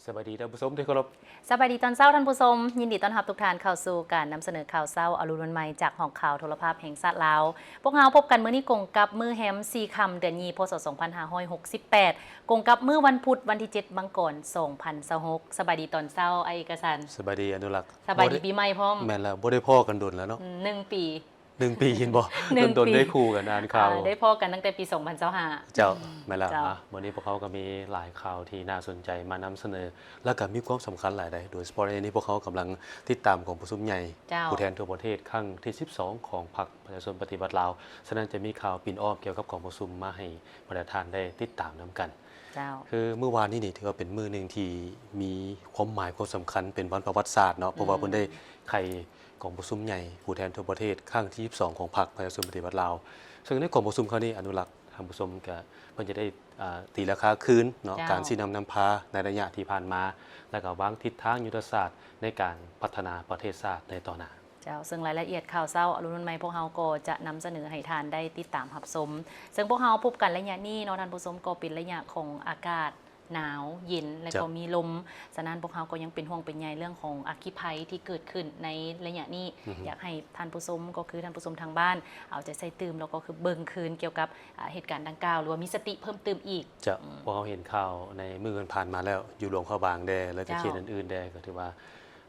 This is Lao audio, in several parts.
ສະບາຍດີທ່ານຜູ້ຊົມທີ່ເຄົາລົບ. ສະບາຍດີຕອນເຊົ້າທ່ານຜູ້ຊົມ, ຍິນດີຕ້ອນຮັບທຸກທ່ານເຂົ້າສູ່ການນຳສະເໜີຂ່າວເຊົ້າອະລຸນວັນໃໝ່ ຈາກຫ້ອງຂ່າວໂທລະພາບແຫ່ງຊາດລາວ. ພວກເຮົາພົບກັນມື້ນີ້ກົງກັບມື້ແຮມສີ່ຄ່ຳ ເດືອນຍີ່ ພ.ສ. ສອງພັນຫ້າຮ້ອຍຫົກສິບແປດ ກົງກັບມື້ວັນພຸດ ວັນທີເຈັດ ມັງກອນ ສອງພັນຊາວຫົກ. ສະບາຍດີຕອນເຊົ້າ ອ້າຍເອກະສັນ. ສະບາຍດີອະນຸລັກ. ສະບາຍດີປີໃໝ່ພ້ອມ. ແມ່ນແລ້ວ, ບໍ່ໄດ້ພໍ້ກັນດົນແລ້ວເນາະ. ອືມ ໜຶ່ງປີ. ໜຶ່ງປີເຫັນບໍ່? ໜຶ່ງປີ ດົນໆໄດ້ຄູ່ກັນອ່ານຂ່າວ. ອ່າ ໄດ້ພໍ້ກັນຕັ້ງແຕ່ປີສອງພັນຊາວຫ້າ. ເຈົ້າ ອືມ ແມ່ນແລ້ວ. ເຈົ້າ ອ່ະ ມື້ນີ້ພວກເຮົາກໍມີຫຼາຍຂ່າວທີ່ໜ້າສົນໃຈມານຳສະເໜີ ແລ້ວກໍມີຄວາມສຳຄັນຫຼາຍໃດ໋ ໂດຍສະເພາະໃນນີ້ພວກເຮົາກຳລັງຕິດຕາມກອງປະຊຸມໃຫຍ່ ເຈົ້າ ຜູ້ແທນທົ່ວປະເທດຄັ້ງທີສິບສອງຂອງພັກປະຊາຊົນປະຕິວັດລາວ. ສະນັ້ນຈະມີຂ່າວປິ່ນອ້ອມກ່ຽວກັບກອງປະຊຸມມາໃຫ້ບັນດາທ່ານໄດ້ຕິດຕາມນຳກັນ. ເຈົ້າ ຄືມື້ວານນີ້ນີ້ຖືວ່າເປັນມື້ໜຶ່ງທີ່ມີຄວາມໝາຍຄວາມສຳຄັນ ເປັນວັນປະຫວັດສາດເນາະ ເພາະວ່າ ອືມ ເພິ່ນໄດ້ໄຂ ກອງປະຊຸມໃຫຍ່ຜູ້ແທນທົ່ວປະເທດຄັ້ງທີສິບສອງຂອງພັກປະຊາຊົນປະຕິວັດລາວ. ເຊິ່ງໃນກອງປະຊຸມຄັ້ງນີ້ ອະນຸລັກ ທ່ານຜູ້ຊົມ ກະເພິ່ນຈະໄດ້ ອ່າ ຕີລາຄາຄືນເນາະ ເຈົ້າ ການຊີ້ນຳນຳພາໃນໄລຍະທີ່ຜ່ານມາ ແລ້ວກະວາງທິດທາງຍຸດທະສາດໃນການພັດທະນາປະເທດຊາດໃນຕໍ່ໜ້າ. ເຈົ້າ ເຊິ່ງລາຍລະອຽດຂ່າວເຊົ້າອະລຸນວັນໃໝ່ ພວກເຮົາກໍຈະນຳສະເໜີໃຫ້ທ່ານໄດ້ຕິດຕາມຮັບຊົມ. ເຊິ່ງພວກເຮົາພົບກັນໄລຍະນີ້ເນາະ ທ່ານຜູ້ຊົມ ກໍເປັນໄລຍະຂອງອາກາດ ໜາວເຢັນ ແລະ ເຈົ້າ ກໍມີລົມ. ສະນັ້ນພວກເຮົາກໍຍັງເປັນຫ່ວງເປັນໃຍເລື່ອງຂອງອັກຄີໄພທີ່ເກີດຂຶ້ນໃນໄລຍະນີ້. ອືຮຶ ຢາກໃຫ້ທ່ານຜູ້ຊົມ ກໍຄືທ່ານຜູ້ຊົມທາງບ້ານ ເອົາໃຈໃສ່ຕື່ມ ແລ້ວກໍຄືເບິ່ງຄືນກ່ຽວກັບ ອາ ເຫດການດັ່ງກ່າວ ຫຼືວ່າມີສະຕິເພີ່ມຕື່ມອີກ. ເຈົ້າ ອືມ ພວກເຮົາເຫັນຂ່າວໃນມື້ເພິ່ນຜ່ານມາແລ້ວ ຢູ່ຫຼວງພະບາງແດ່ ແລ້ວກໍ ເຈົ້າ ເຂດອື່ນໆແດ່ ກໍຖືວ່າ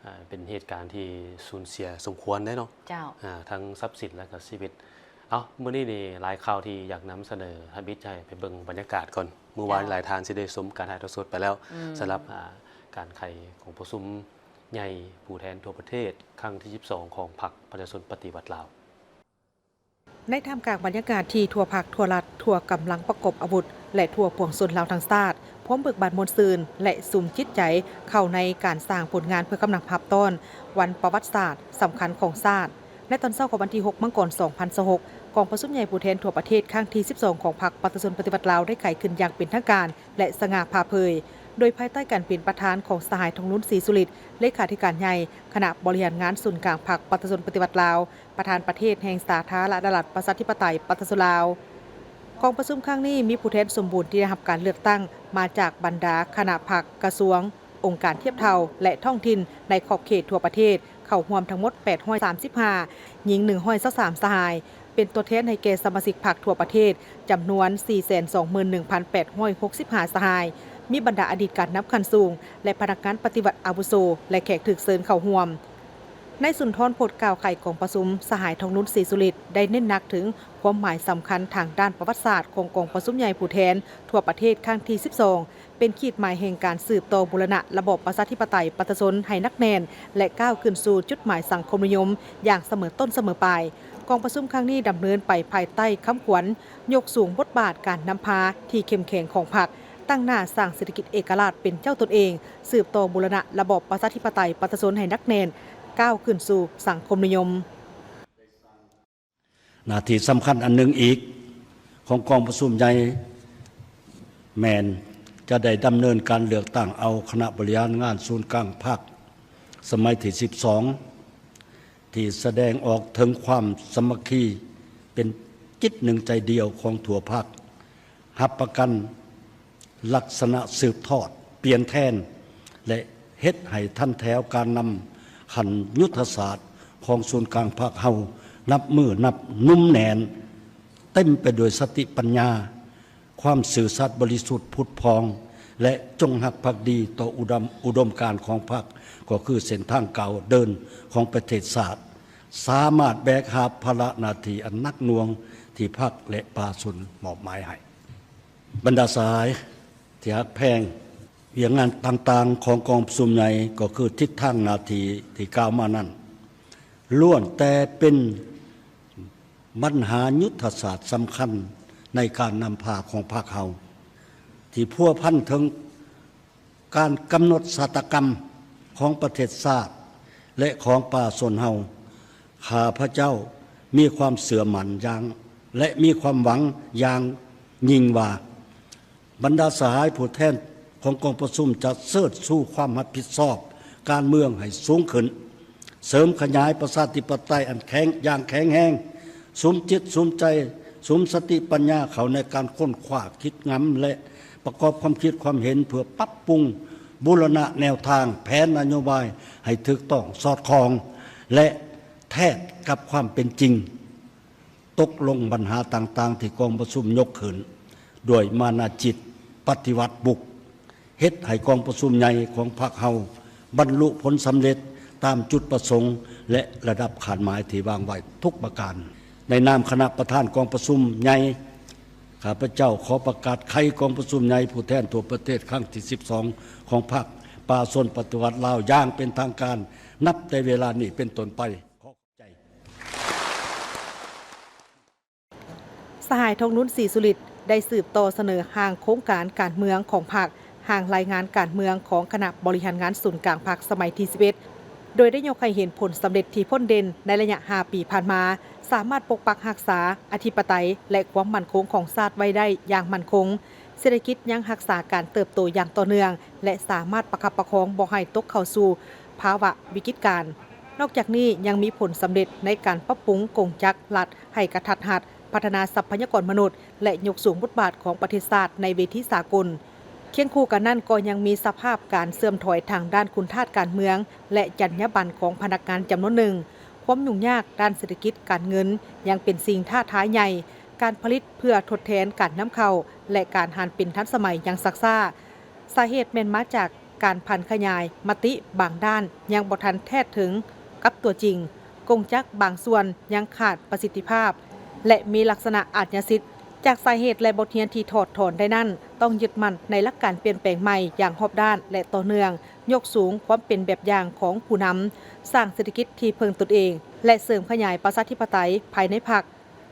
ອ່າ ເປັນເຫດການທີ່ສູນເສຍສົມຄວນເດ້ເນາະ. ເຈົ້າ ອ່າ ທັງຊັບສິນ ແລະ ກໍຊີວິດ. ເອົ້າ ມື້ນີ້ນີ້ຫຼາຍຂ່າວທີ່ຢາກນຳສະເໜີ ຮັບບິດໃຫ້ໄປເບິ່ງບັນຍາກາດກ່ອນ. ມື້ວານ ເຈົ້າ ຫຼາຍທ່ານຊິໄດ້ຊົມການຖ່າຍທອດສົດໄປແລ້ວ ອືມ ສຳລັບ ອ່າ ການໄຂກອງປະຊຸມໃຫຍ່ຜູ້ແທນທົ່ວປະເທດຄັ້ງທີສິບສອງຂອງພັກປະຊາຊົນປະຕິວັດລາວ. ໃນທ່າມກາງບັນຍາກາດທີ່ທົ່ວພັກ, ທົ່ວລັດ, ທົ່ວກຳລັງປະກອບອາວຸດ ແລະ ທົ່ວປວງຊົນລາວທັງຊາດ ພ້ອມເບີກບານມ່ວນຊື່ນ ແລະ ສຸມຈິດໃຈເຂົ້າໃນການສ້າງຜົນງານເພື່ອກຳນຳຮັບຕ້ອນວັນປະຫວັດສາດສຳຄັນຂອງຊາດ. ໃນຕອນເຊົ້າຂອງວັນທີຫົກ ມັງກອນ ສອງພັນຊາວຫົກ ກອງປະຊຸມໃຫຍ່ຜູ້ແທນທົ່ວປະເທດຄັ້ງທີສິບສອງຂອງພັກປະຊາຊົນປະຕິວັດລາວ ໄດ້ໄຂຂຶ້ນຢ່າງເປັນທາງການ ແລະ ສະຫງ່າຜ່າເຜີຍ ໂດຍພາຍໃຕ້ການເປັນປະທານຂອງສະຫາຍ ທອງລຸນ ສີສຸລິດ ເລຂາທິການໃຫຍ່ຄະນະບໍລິຫານງານສູນກາງພັກປະຊາຊົນປະຕິວັດລາວ, ປະທານປະເທດແຫ່ງສາທາລະນະລັດ ປະຊາທິປະໄຕ ປະຊາຊົນລາວ. ກອງປະຊຸມຄັ້ງນີ້ມີຜູ້ແທນສົມບູນທີ່ໄດ້ຮັບການເລືອກຕັ້ງມາຈາກບັນດາຄະນະພັກ, ກະຊວງ, ອົງການທຽບເທົ່າ ແລະ ທ້ອງຖິ່ນໃນຂອບເຂດທົ່ວປະເທດ ເຂົ້າຮ່ວມທັງໝົດ ແປດຮ້ອຍສາມສິບຫ້າ, ຍິງ ໜຶ່ງຮ້ອຍຊາວສາມ ສະຫາຍ, ເປັນຕົວແທນໃຫ້ແກ່ສະມາຊິກພັກທົ່ວປະເທດ ຈຳນວນ ສີ່ແສນສອງໝື່ນໜຶ່ງພັນແປດຮ້ອຍຫົກສິບຫ້າ ສະຫາຍ, ມີບັນດາອະດີດການນຳຂັ້ນສູງ ແລະ ພະນັກງານປະຕິວັດອາວຸໂສ ແລະ ແຂກຖືກເຊີນເຂົ້າຮ່ວມ. ນາຍສຸນທອນ ໂພດກ່າວໄຂກອງປະຊຸມ, ສະຫາຍ ທອງລຸນ ສີສຸລິດ ໄດ້ເນັ້ນໜັກເຖິງຄວາມໝາຍສຳຄັນທາງດ້ານປະຫວັດສາດຂອງກອງປະຊຸມໃຫຍ່ຜູ້ແທນທົ່ວປະເທດຄັ້ງທີສິບສອງ ເປັນຂີດໝາຍແຫ່ງການສືບຕໍ່ບູລະນະລະບອບປະຊາທິປະໄຕປະຊາຊົນໃຫ້ໜັກແໜ້ນ ແລະ ກ້າວຂຶ້ນສູ່ຈຸດໝາຍສັງຄົມນິຍົມຢ່າງສະເໝີຕົ້ນສະເໝີປາຍ. ກອງປະຊຸມຄັ້ງນີ້ດຳເນີນໄປພາຍໃຕ້ຄຳຂວັນ ຍົກສູງບົດບາດການນຳພາທີ່ເຂັ້ມແຂງຂອງພັກ, ຕັ້ງໜ້າສ້າງເສດຖະກິດເອກະລາດເປັນເຈົ້າຕົນເອງ, ສືບຕໍ່ບູລະນະລະບອບປະຊາທິປະໄຕປະຊາຊົນໃຫ້ໜັກແໜ້ນ, ກ້າວຂຶ້ນສູ່ສັງຄົມນິຍົມ. ໜ້າທີ່ສຳຄັນອັນໜຶ່ງອີກຂອງກອງປະຊຸມໃຫຍ່ ແມ່ນຈະໄດ້ດຳເນີນການເລືອກຕັ້ງເອົາຄະນະບໍລິຫານງານສູນກາງພັກສະໄໝທີສິບສອງ ທີ່ສະແດງອອກເຖິງຄວາມສາມັກຄີເປັນຈິດໜຶ່ງໃຈດຽວຂອງທົ່ວພັກ, ຮັບປະກັນ ລັກສະນະສືບທອດ, ປ່ຽນແທນ ແລະ ເຮັດໃຫ້ທັນແຖວການນຳຂັ້ນຍຸດທະສາດຂອງສູນກາງພັກເຮົາ ນັບມື້ນັບໜຸ່ມແໜ້ນ, ເຕັມໄປດ້ວຍສະຕິປັນຍາ, ຄວາມຊື່ສັດບໍລິສຸດຜຸດຜ່ອງ ແລະ ຈົງຮັກພັກດີຕໍ່ອຸດຳ ອຸດົມການຂອງພັກ, ກໍຄືເສັ້ນທາງກ້າວເດີນຂອງປະເທດຊາດ, ສາມາດແບກຫາບພາລະໜ້າທີ່ອັນໜັກໜ່ວງທີ່ພັກ ແລະ ປະຊາຊົນມອບໝາຍໃຫ້. ບັນດາສະຫາຍທີ່ຮັກແພງ, ວຽກງານຕ່າງໆຂອງກອງປະຊຸມໃຫຍ່ ກໍຄືທິດທາງໜ້າທີ່ທີ່ກ່າວມານັ້ນ ລ້ວນແຕ່ເປັນບັນຫາຍຸດທະສາດສຳຄັນໃນການນຳພາຂອງພັກເຮົາ ທີ່ພົວພັນເຖິງ ການກຳນົດຊະຕາກຳຂອງປະເທດຊາດ ແລະ ຂອງປະຊາຊົນເຮົາ, ຂ້າພະເຈົ້າມີຄວາມເຊື່ອໝັ້ນຢ່າງ ແລະ ມີຄວາມຫວັງຢ່າງຍິ່ງວ່າ ບັນດາສະຫາຍຜູ້ແທນຂອງກອງປະຊຸມຈະເຊີດຊູຄວາມຮັບຜິດຊອບການເມືອງໃຫ້ສູງຂຶ້ນ, ເສີມຂະຫຍາຍປະຊາທິປະໄຕອັນແຂງ ຢ່າງແຂງແຮງ, ສຸມຈິດສຸມໃຈ, ສຸມສະຕິປັນຍາເຂົ້າໃນການຄົ້ນຄວ້າຄິດງຳ ແລະ ປະກອບຄວາມຄິດຄວາມເຫັນເພື່ອປັບປຸງ ບູລະນະແນວທາງແຜນນະໂຍບາຍໃຫ້ຖືກຕ້ອງສອດຄ່ອງ ແລະ ແທດກັບຄວາມເປັນຈິງ, ຕົກລົງບັນຫາຕ່າງໆທີ່ກອງປະຊຸມຍົກຂຶ້ນ ດ້ວຍມານະຈິດປະຕິວັດບຸກ, ເຮັດໃຫ້ກອງປະຊຸມໃຫຍ່ຂອງພັກເຮົາບັນລຸຜົນສຳເລັດຕາມຈຸດປະສົງ ແລະ ລະດັບຄາດໝາຍທີ່ວາງໄວ້ທຸກປະການ. ໃນນາມຄະນະປະທານກອງປະຊຸມໃຫຍ່, ຂ້າພະເຈົ້າຂໍປະກາດໄຂກອງປະຊຸມໃຫຍ່ຜູ້ແທນທົ່ວປະເທດຄັ້ງທີສິບສອງ ຂອງພັກປະຊາຊົນປະຕິວັດລາວຢ່າງເປັນທາງການ ນັບແຕ່ເວລານີ້ເປັນຕົ້ນໄປ. ຂໍຂອບໃຈ. ສະຫາຍ ທອງລຸນ ສີສຸລິດ ໄດ້ສືບຕໍ່ສະເໜີຮ່າງໂຄງການການເມືອງຂອງພັກ, ຮ່າງລາຍງານການເມືອງຂອງຄະນະບໍລິຫານງານສູນກາງພັກສະໄໝທີສິບເອັດ ໂດຍໄດ້ຍົກໃຫ້ເຫັນຜົນສຳເລັດທີ່ພົ້ນເດັ່ນໃນໄລຍະຫ້າປີຜ່ານມາ, ສາມາດປົກປັກຮັກສາອະທິປະໄຕ ແລະ ຄວາມໝັ້ນຄົງຂອງຊາດໄວ້ໄດ້ຢ່າງໝັ້ນຄົງ, ເສດຖະກິດຍັງຮັກສາການເຕີບໂຕຢ່າງຕໍ່ເນື່ອງ ແລະ ສາມາດປະຄັບປະຄອງບໍ່ໃຫ້ຕົກເຂົ້າສູ່ພາວະວິກິດການ. ນອກຈາກນີ້ຍັງມີຜົນສຳເລັດໃນການປັບປຸງກົງຈັກລັດໃຫ້ກະທັດຮັດ, ພັດທະນາຊັບພະຍາກອນມະນຸດ ແລະ ຍົກສູງບົດບາດຂອງປະເທດຊາດໃນເວທີສາກົນ. ຄຽງຄູ່ກັນນັ້ນກໍຍັງມີສະພາບການເສື່ອມຖອຍທາງດ້ານຄຸນທາດການເມືອງ ແລະ ຈັນຍາບັນຂອງພະນັກງານຈຳນວນໜຶ່ງ, ຄວາມຫຍຸ້ງຍາກດ້ານເສດຖະກິດການເງິນຍັງເປັນສິ່ງທ້າທາຍໃຫຍ່, ການຜະລິດເພື່ອທົດແທນການນຳເຂົ້າ ແລະ ການຫັນເປັນທັນສະໄໝຍັງຊັກຊ້າ. ສາເຫດແມ່ນມາຈາກການຜັນຂະຫຍາຍມະຕິບາງດ້ານຍັງບໍ່ທັນແທດເຖິງກັບຕົວຈິງ, ກົງຈັກບາງສ່ວນຍັງຂາດປະສິດທິພາບ ແລະ ມີລັກສະນະອາດຍາສິດ. ຈາກສາເຫດ ແລະ ບົດຮຽນທີ່ຖອດຖອນໄດ້ນັ້ນ, ຕ້ອງຍຶດໝັ້ນໃນຫຼັກການປ່ຽນແປງໃໝ່ຢ່າງຮອບດ້ານ ແລະ ຕໍ່ເນື່ອງ, ຍົກສູງຄວາມເປັນແບບຢ່າງຂອງຜູ້ນຳ, ສ້າງເສດຖະກິດທີ່ເພິ່ງຕົນເອງ ແລະ ເສີມຂະຫຍາຍປະຊາທິປະໄຕພາຍໃນພັກ.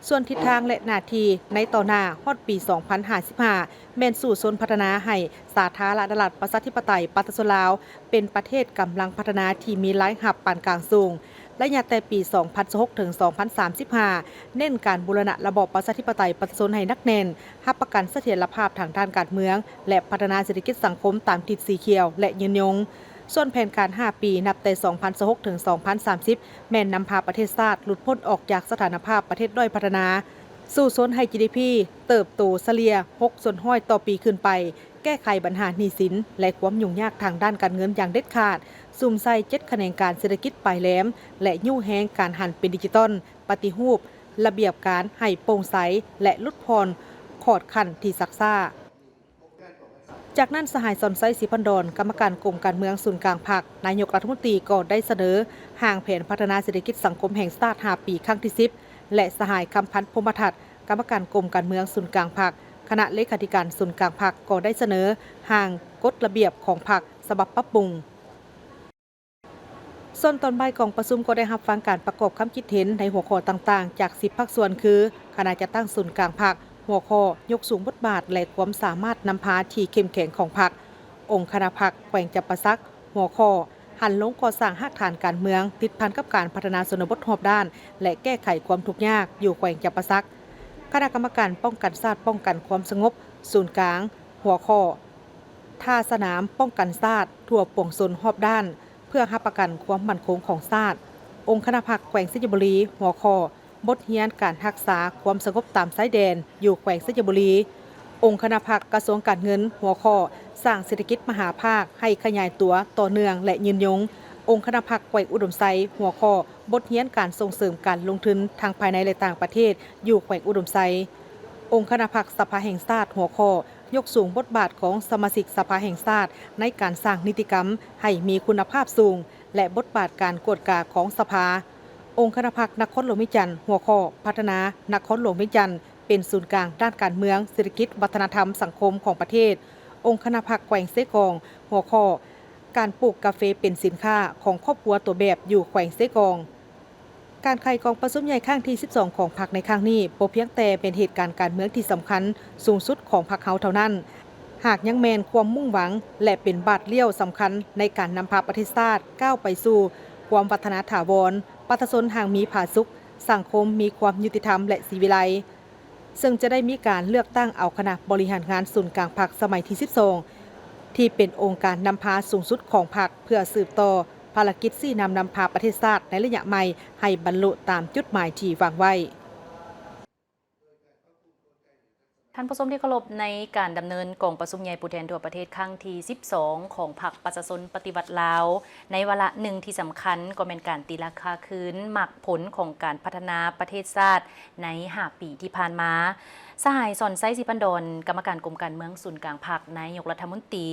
ສ່ວນທິດທາງ ແລະ ໜ້າທີ່ໃນຕໍ່ໜ້າຮອດປີສອງພັນຫ້າສິບຫ້າ ແມ່ນສູ້ຊົນພັດທະນາໃຫ້ສາທາລະນະລັດປະຊາທິປະໄຕປະຊາຊົນລາວ ເປັນປະເທດກຳລັງພັດທະນາທີ່ມີລາຍຮັບປານກາງສູງ. ໄລຍະແຕ່ປີສອງພັນຊາວຫົກ ເຖິງ ສອງພັນສາມສິບຫ້າ ເນັ້ນການບູລະນະລະບອບປະຊາທິປະໄຕປະຊາຊົນໃຫ້ໜັກແໜ້ນ, ຮັບປະກັນສະຖຽນລະພາບທາງດ້ານການເມືອງ ແລະ ພັດທະນາເສດຖະກິດສັງຄົມຕາມທິດສີຂຽວ ແລະ ຍືນຍົງ. ສ່ວນແຜນການຫ້າປີ ນັບແຕ່ສອງພັນຊາວຫົກ ເຖິງ ສອງພັນສາມສິບ ແມ່ນນຳພາປະເທດຊາດຫຼຸດພົ້ນອອກຈາກສະຖານະພາບປະເທດດ້ອຍພັດທະນາ, ສູ້ຊົນໃຫ້ ຈີດີພີ ເຕີບໂຕສະເລ່ຍຫົກສ່ວນຮ້ອຍຕໍ່ປີຂຶ້ນໄປ, ແກ້ໄຂບັນຫາໜີ້ສິນ ແລະ ຄວາມຫຍຸ້ງຍາກທາງດ້ານການເງິນຢ່າງເດັດຂາດ, ສຸມໃສ່ເຈັດຂະແໜງການເສດຖະກິດປາຍແຫຼມ ແລະ ຍູ້ແຮງການຫັນເປັນດິຈິຕອນ, ປະຕິຮູບລະບຽບການໃຫ້ໂປ່ງໃສ ແລະ ຫຼຸດຜ່ອນຂອດຂັ້ນທີ່ຊັກຊ້າ. ຈາກນັ້ນ ສະຫາຍ ສອນໄຊ ສີພັນດອນ ກຳມະການກົມການເມືອງສູນກາງພັກ, ນາຍົກລັດຖະມົນຕີກໍໄດ້ສະເໜີຮ່າງແຜນພັດທະນາເສດຖະກິດສັງຄົມແຫ່ງຊາດຫ້າປີຄັ້ງທີສິບ ແລະ ສະຫາຍ ຄຳພັນ ພົມມະທັດ ກຳມະການກົມການເມືອງສູນກາງພັກ, ຄະນະເລຂາທິການສູນກາງພັກ ກໍໄດ້ສະເໜີຮ່າງກົດລະບຽບຂອງພັກສະບັບປັບປຸງ. ສ່ວນຕອນບ່າຍ ກອງປະຊຸມກໍໄດ້ຮັບຟັງການປະກອບຄຳຄິດເຫັນໃນຫົວຂໍ້ຕ່າງໆ ຈາກສິບພາກສ່ວນ ຄື ຄະນະຈັດຕັ້ງສູນກາງພັກ, ຫົວຂໍ້ ຍົກສູງບົດບາດ ແລະ ຄວາມສາມາດນຳພາທີ່ເຂັ້ມແຂງຂອງພັກ, ອົງຄະນະພັກແຂວງຈຳປາສັກ, ຫົວຂໍ້ ຫັນລົງກໍ່ສ້າງຮາກຖານການເມືອງ ຕິດພັນກັບການພັດທະນາຊົນນະບົດຮອບດ້ານ ແລະ ແກ້ໄຂຄວາມທຸກຍາກຢູ່ແຂວງຈຳປາສັກ, ຄະນະກຳມະການປ້ອງກັນຊາດປ້ອງກັນຄວາມສະຫງົບສູນກາງ, ຫົວຂໍ້ ທ່າສະໜາມປ້ອງກັນຊາດທົ່ວປວງຊົນຮອບດ້ານ ເພື່ອຮັບປະກັນຄວາມໝັ້ນຄົງຂອງຊາດ, ອົງຄະນະພັກແຂວງໄຊຍະບູລີ, ຫົວຂໍ້ ບົດຮຽນການຮັກສາຄວາມສະຫງົບຕາມຊາຍແດນຢູ່ແຂວງໄຊຍະບູລີ, ອົງຄະນະພັກກະຊວງການເງິນ, ຫົວຂໍ້ ສ້າງເສດຖະກິດມະຫາພາກໃຫ້ຂະຫຍາຍຕົວຕໍ່ເນື່ອງ ແລະ ຍືນຍົງ, ອົງຄະນະພັກແຂວງອຸດົມໄຊ, ຫົວຂໍ້ ບົດຮຽນການສົ່ງເສີມການລົງທຶນທັງພາຍໃນ ແລະ ຕ່າງປະເທດຢູ່ແຂວງອຸດົມໄຊ, ອົງຄະນະພັກສະພາແຫ່ງຊາດ, ຫົວຂໍ້ ຍົກສູງບົດບາດຂອງສະມາຊິກສະພາແຫ່ງຊາດໃນການສ້າງນິຕິກຳໃຫ້ມີຄຸນນະພາບສູງ ແລະ ບົດບາດການກວດກາຂອງສະພາ, ອົງຄະນະພັກນະຄອນຫຼວງວຽງຈັນ, ຫົວຂໍ້ ພັດທະນານະຄອນຫຼວງວຽງຈັນເປັນສູນກາງດ້ານການເມືອງ, ເສດຖະກິດ, ວັດທະນະທຳ, ສັງຄົມຂອງປະເທດ, ອົງຄະນະພັກແຂວງເຊກອງ, ຫົວຂໍ້ ການປູກກາເຟເປັນສິນຄ້າຂອງຄອບຄົວຕົວແບບຢູ່ແຂວງເຊກອງ. ການໄຂກອງປະຊຸມໃຫຍ່ຄັ້ງທີສິບສອງຂອງພັກໃນຄັ້ງນີ້ ບໍ່ພຽງແຕ່ເປັນເຫດການການເມືອງທີ່ສຳຄັນສູງສຸດຂອງພັກເຮົາເທົ່ານັ້ນ, ຫາກຍັງແມ່ນຄວາມມຸ່ງຫວັງ ແລະ ເປັນບາດລ້ຽວສຳຄັນໃນການນຳພາປະເທດຊາດກ້າວໄປສູ່ຄວາມວັດທະນາຖາວອນ, ປະຊາຊົນຮັ່ງມີຜາສຸກ, ສັງຄົມມີຄວາມຍຸຕິທຳ ແລະ ສີວິໄລ. ເຊິ່ງຈະໄດ້ມີການເລືອກຕັ້ງເອົາຄະນະບໍລິຫານງານສູນກາງພັກສະໄໝທີສິບສອງ ທີ່ເປັນອົງການນຳພາສູງສຸດຂອງພັກ ເພື່ອສືບຕໍ່ພາລະກິດຊີ້ນຳນຳພາປະເທດຊາດໃນໄລຍະໃໝ່ໃຫ້ບັນລຸຕາມຈຸດໝາຍທີ່ວາງໄວ້. ທ່ານຜູ້ຊົມທີ່ເຄົາລົບ, ໃນການດຳເນີນກອງປະຊຸມໃຫຍ່ຜູ້ແທນທົ່ວປະເທດຄັ້ງທີສິບສອງ ຂອງພັກປະຊາຊົນປະຕິວັດລາວ ໃນວາລະໜຶ່ງທີ່ສຳຄັນ ກໍແມ່ນການຕີລາຄາຄືນໝາກຜົນຂອງການພັດທະນາປະເທດຊາດໃນຫ້າປີທີ່ຜ່ານມາ. ສະຫາຍ ສອນໄຊ ສີພັນດອນ ກຳມະການກົມການເມືອງສູນກາງພັກ, ນາຍົກລັດຖະມົນຕີ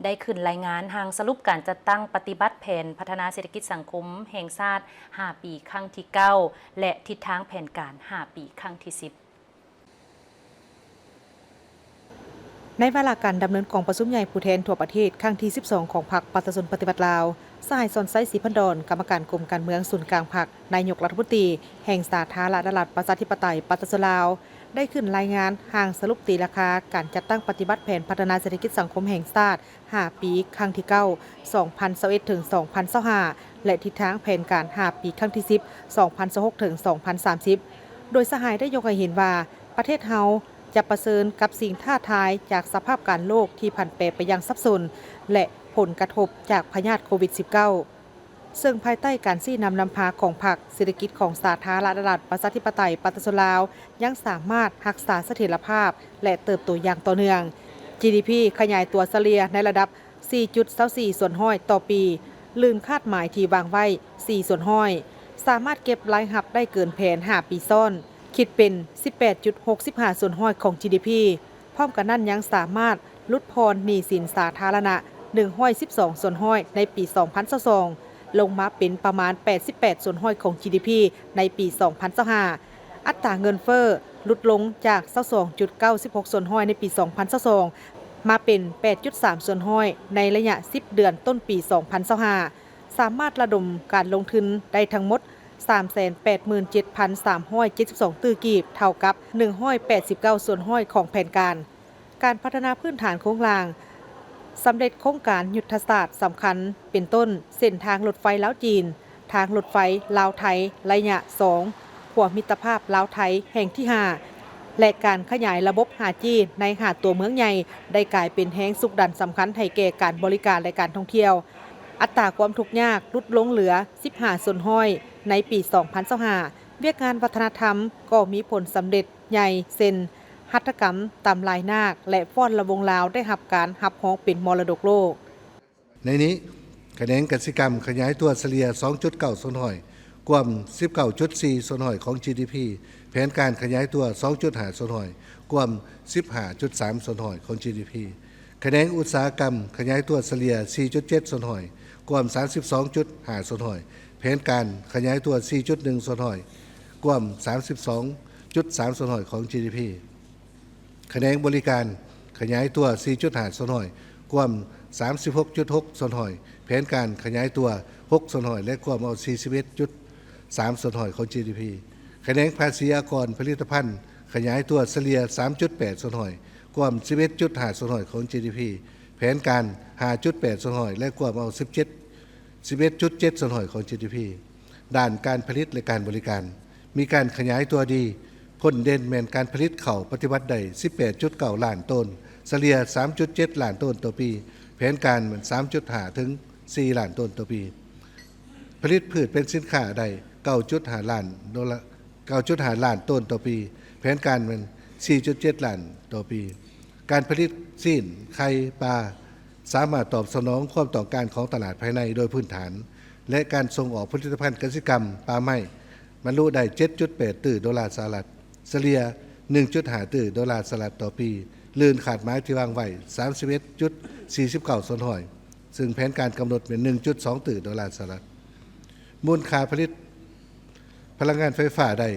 ໄດ້ຂຶ້ນລາຍງານຮ່າງສະຫຼຸບການຈັດຕັ້ງປະຕິບັດແຜນພັດທະນາເສດຖະກິດສັງຄົມແຫ່ງຊາດຫ້າປີຄັ້ງທີເກົ້າ ແລະ ທິດທາງແຜນການຫ້າປີຄັ້ງທີສິບ. ໃນວາລະການດຳເນີນກອງປະຊຸມໃຫຍ່ຜູ້ແທນທົ່ວປະເທດຄັ້ງທີສິບສອງ ຂອງພັກປະຊາຊົນປະຕິວັດລາວ, ສະຫາຍ ສອນໄຊ ສີພັນດອນ ກຳມະການກົມການເມືອງສູນກາງພັກ, ນາຍົກລັດຖະມົນຕີແຫ່ງສາທາລະນະລັດ ປະຊາທິປະໄຕ ປະຊາຊົນລາວ ໄດ້ຂຶ້ນລາຍງານຮ່າງສະຫຼຸບຕີລາຄາການຈັດຕັ້ງປະຕິບັດແຜນພັດທະນາເສດຖະກິດສັງຄົມແຫ່ງຊາດ ຫ້າປີ ຄັ້ງທີເກົ້າ ສອງພັນຊາວເອັດ ເຖິງ ສອງພັນຊາວຫ້າ ແລະ ທິດທາງແຜນການຫ້າປີ ຄັ້ງທີສິບ ສອງພັນຊາວຫົກ ເຖິງ ສອງພັນສາມສິບ ໂດຍສະຫາຍໄດ້ຍົກໃຫ້ເຫັນວ່າ ປະເທດເຮົາຈະປະເຊີນກັບສິ່ງທ້າທາຍຈາກສະພາບການໂລກທີ່ຜັນແປໄປຢ່າງສັບສົນ ແລະ ຜົນກະທົບຈາກພະຍາດໂຄວິດສິບເກົ້າ ເຊິ່ງພາຍໃຕ້ການຊີ້ນຳນຳພາຂອງພັກ, ເສດຖະກິດຂອງສາທາລະນະລັດ ປະຊາທິປະໄຕ ປະຊາຊົນລາວ ຍັງສາມາດຮັກສາສະຖຽນລະພາບ ແລະ ເຕີບໂຕຢ່າງຕໍ່ເນື່ອງ. ຈີດີພີ ຂະຫຍາຍຕົວສະເລ່ຍໃນລະດັບ ສີ່ຈຸດຊາວສີ່ສ່ວນຮ້ອຍຕໍ່ປີ, ລື່ນຄາດໝາຍທີ່ວາງໄວ້ສີ່ສ່ວນຮ້ອຍ, ສາມາດເກັບລາຍຮັບໄດ້ເກີນແຜນຫ້າປີຊ້ອນ, ຄິດເປັນສິບແປດຈຸດຫົກສິບຫ້າສ່ວນຮ້ອຍຂອງຈີດີພີ. ພ້ອມກັນນັ້ນຍັງສາມາດຫຼຸດຜ່ອນໜີ້ສິນສາທາລະນະໜຶ່ງຮ້ອຍສິບສອງສ່ວນຮ້ອຍໃນປີສອງພັນຊາວສອງ ລົງມາເປັນປະມານແປດສິບແປດສ່ວນຮ້ອຍຂອງຈີດີພີໃນປີສອງພັນຊາວຫ້າ. ອັດຕາເງິນເຟີ້ຫຼຸດລົງຈາກຊາວສອງຈຸດເກົ້າສິບຫົກສ່ວນຮ້ອຍໃນປີສອງພັນຊາວສອງ ມາເປັນແປດຈຸດສາມສ່ວນຮ້ອຍໃນໄລຍະສິບເດືອນຕົ້ນປີສອງພັນຊາວຫ້າ ສາມາດລະດົມການລົງທຶນໄດ້ທັງໝົດສາມແສນແປດໝື່ນເຈັດພັນສາມຮ້ອຍເຈັດສິບສອງຕື້ກີບ, ເທົ່າກັບໜຶ່ງຮ້ອຍແປດສິບເກົ້າສ່ວນຮ້ອຍຂອງແຜນການ. ການພັດທະນາພື້ນຖານໂຄງລ່າງ ສຳເລັດໂຄງການຍຸດທະສາດສຳຄັນ ເປັນຕົ້ນ ເສັ້ນທາງລົດໄຟລາວ-ຈີນ, ທາງລົດໄຟລາວ-ໄທໄລຍະສອງ, ຂົວມິດຕະພາບລາວ-ໄທແຫ່ງທີຫ້າ ແລະ ການຂະຫຍາຍລະບົບຫ້າຈີ ໃນຫ້າຕົວເມືອງໃຫຍ່ ໄດ້ກາຍເປັນແຮງຊຸກດັນສຳຄັນໃຫ້ແກ່ການບໍລິການ ແລະ ການທ່ອງທ່ຽວ. ອັດຕາຄວາມທຸກຍາກຫຼຸດລົງເຫຼືອສິບຫ້າສ່ວນຮ້ອຍໃນປີສອງພັນຊາວຫ້າ. ວຽກງານວັດທະນະທຳກໍມີຜົນສຳເລັດໃຫຍ່ ເຊັ່ນ ຫັດຖະກຳຕຳລາຍນາກ ແລະ ຟ້ອນລຳວົງລາວ ໄດ້ຮັບການຮັບຮອງເປັນມໍລະດົກໂລກ. ໃນນີ້, ຂະແໜງກະສິກຳຂະຫຍາຍຕົວສະເລ່ຍສອງຈຸດເກົ້າສ່ວນຮ້ອຍ, ກວມສິບເກົ້າຈຸດສີ່ສ່ວນຮ້ອຍຂອງຈີດີພີ, ແຜນການຂະຫຍາຍຕົວສອງຈຸດຫ້າສ່ວນຮ້ອຍ, ກວມສິບຫ້າຈຸດສາມສ່ວນຮ້ອຍຂອງຈີດີພີ. ຂະແໜງອຸດສາຫະກຳຂະຫຍາຍຕົວສະເລ່ຍສີ່ຈຸດເຈັດສ່ວນຮ້ອຍ, ກວມສາມສິບສອງຈຸດຫ້າສ່ວນຮ້ອຍ, ແຜນການຂະຫຍາຍຕົວສີ່ຈຸດໜຶ່ງສ່ວນຮ້ອຍ, ກວມສາມສິບສອງຈຸດສາມສ່ວນຮ້ອຍຂອງຈີດີພີ. ຂະແໜງບໍລິການຂະຫຍາຍຕົວສີ່ຈຸດຫ້າສ່ວນຮ້ອຍ, ກວມສາມສິບຫົກຈຸດຫົກສ່ວນຮ້ອຍ, ແຜນການຂະຫຍາຍຕົວຫົກສ່ວນຮ້ອຍ ແລະ ກວມເອົາສີ່ສິບເອັດຈຸດສາມສ່ວນຮ້ອຍຂອງຈີດີພີ. ຂະແໜງພາສີອາກອນຜະລິດຕະພັນຂະຫຍາຍຕົວສະເລ່ຍສາມຈຸດແປດສ່ວນຮ້ອຍ, ກວມສິບເອັດຈຸດຫ້າສ່ວນຮ້ອຍຂອງຈີດີພີ, ແຜນການຫ້າຈຸດແປດສ່ວນຮ້ອຍ ແລະ ກວມເອົາສິບເຈັດ ສິບເອັດຈຸດເຈັດສ່ວນຮ້ອຍຂອງຈີດີພີ. ດ້ານການຜະລິດ ແລະ ການບໍລິການ ມີການຂະຫຍາຍຕົວດີ, ພົ້ນເດັ່ນແມ່ນການຜະລິດເຂົ້າປະຕິບັດໄດ້ສິບແປດຈຸດເກົ້າລ້ານໂຕນ, ສະເລ່ຍສາມຈຸດເຈັດລ້ານໂຕນຕໍ່ປີ, ແຜນການແມ່ນສາມຈຸດຫ້າເຖິງສີ່ລ້ານໂຕນຕໍ່ປີ. ຜະລິດພືດເປັນສິນຄ້າໄດ້ເກົ້າຈຸດຫ້າລ້ານໂດລາ, ເກົ້າຈຸດຫ້າລ້ານໂຕນຕໍ່ປີ, ແຜນການແມ່ນສີ່ຈຸດເຈັດລ້ານຕໍ່ປີ. ການຜະລິດຊີ້ນ, ໄຂ່, ປາ ສາມາດຕອບສະໜອງຄວາມຕ້ອງການຂອງຕະຫຼາດພາຍໃນໂດຍພື້ນຖານ ແລະ ການສົ່ງອອກຜະລິດຕະພັນກະສິກຳ, ປ່າໄມ້ ບັນລຸໄດ້ເຈັດຈຸດແປດຕື້ໂດລາສະຫະລັດ, ສະເລ່ຍໜຶ່ງຈຸດຫ້າຕື້ໂດລາສະຫະລັດຕໍ່ປີ, ລື່ນຄາດໝາຍທີ່ວາງໄວ້ສາມສິບເອັດຈຸດສີ່ສິບເກົ້າສ່ວນຮ້ອຍ, ຊຶ່ງແຜນການກຳນົດແມ່ນໜຶ່ງຈຸດສອງຕື້ໂດລາສະຫະລັດ. ມູນຄ່າຜະລິດພະລັງງານໄຟຟ້າໄດ້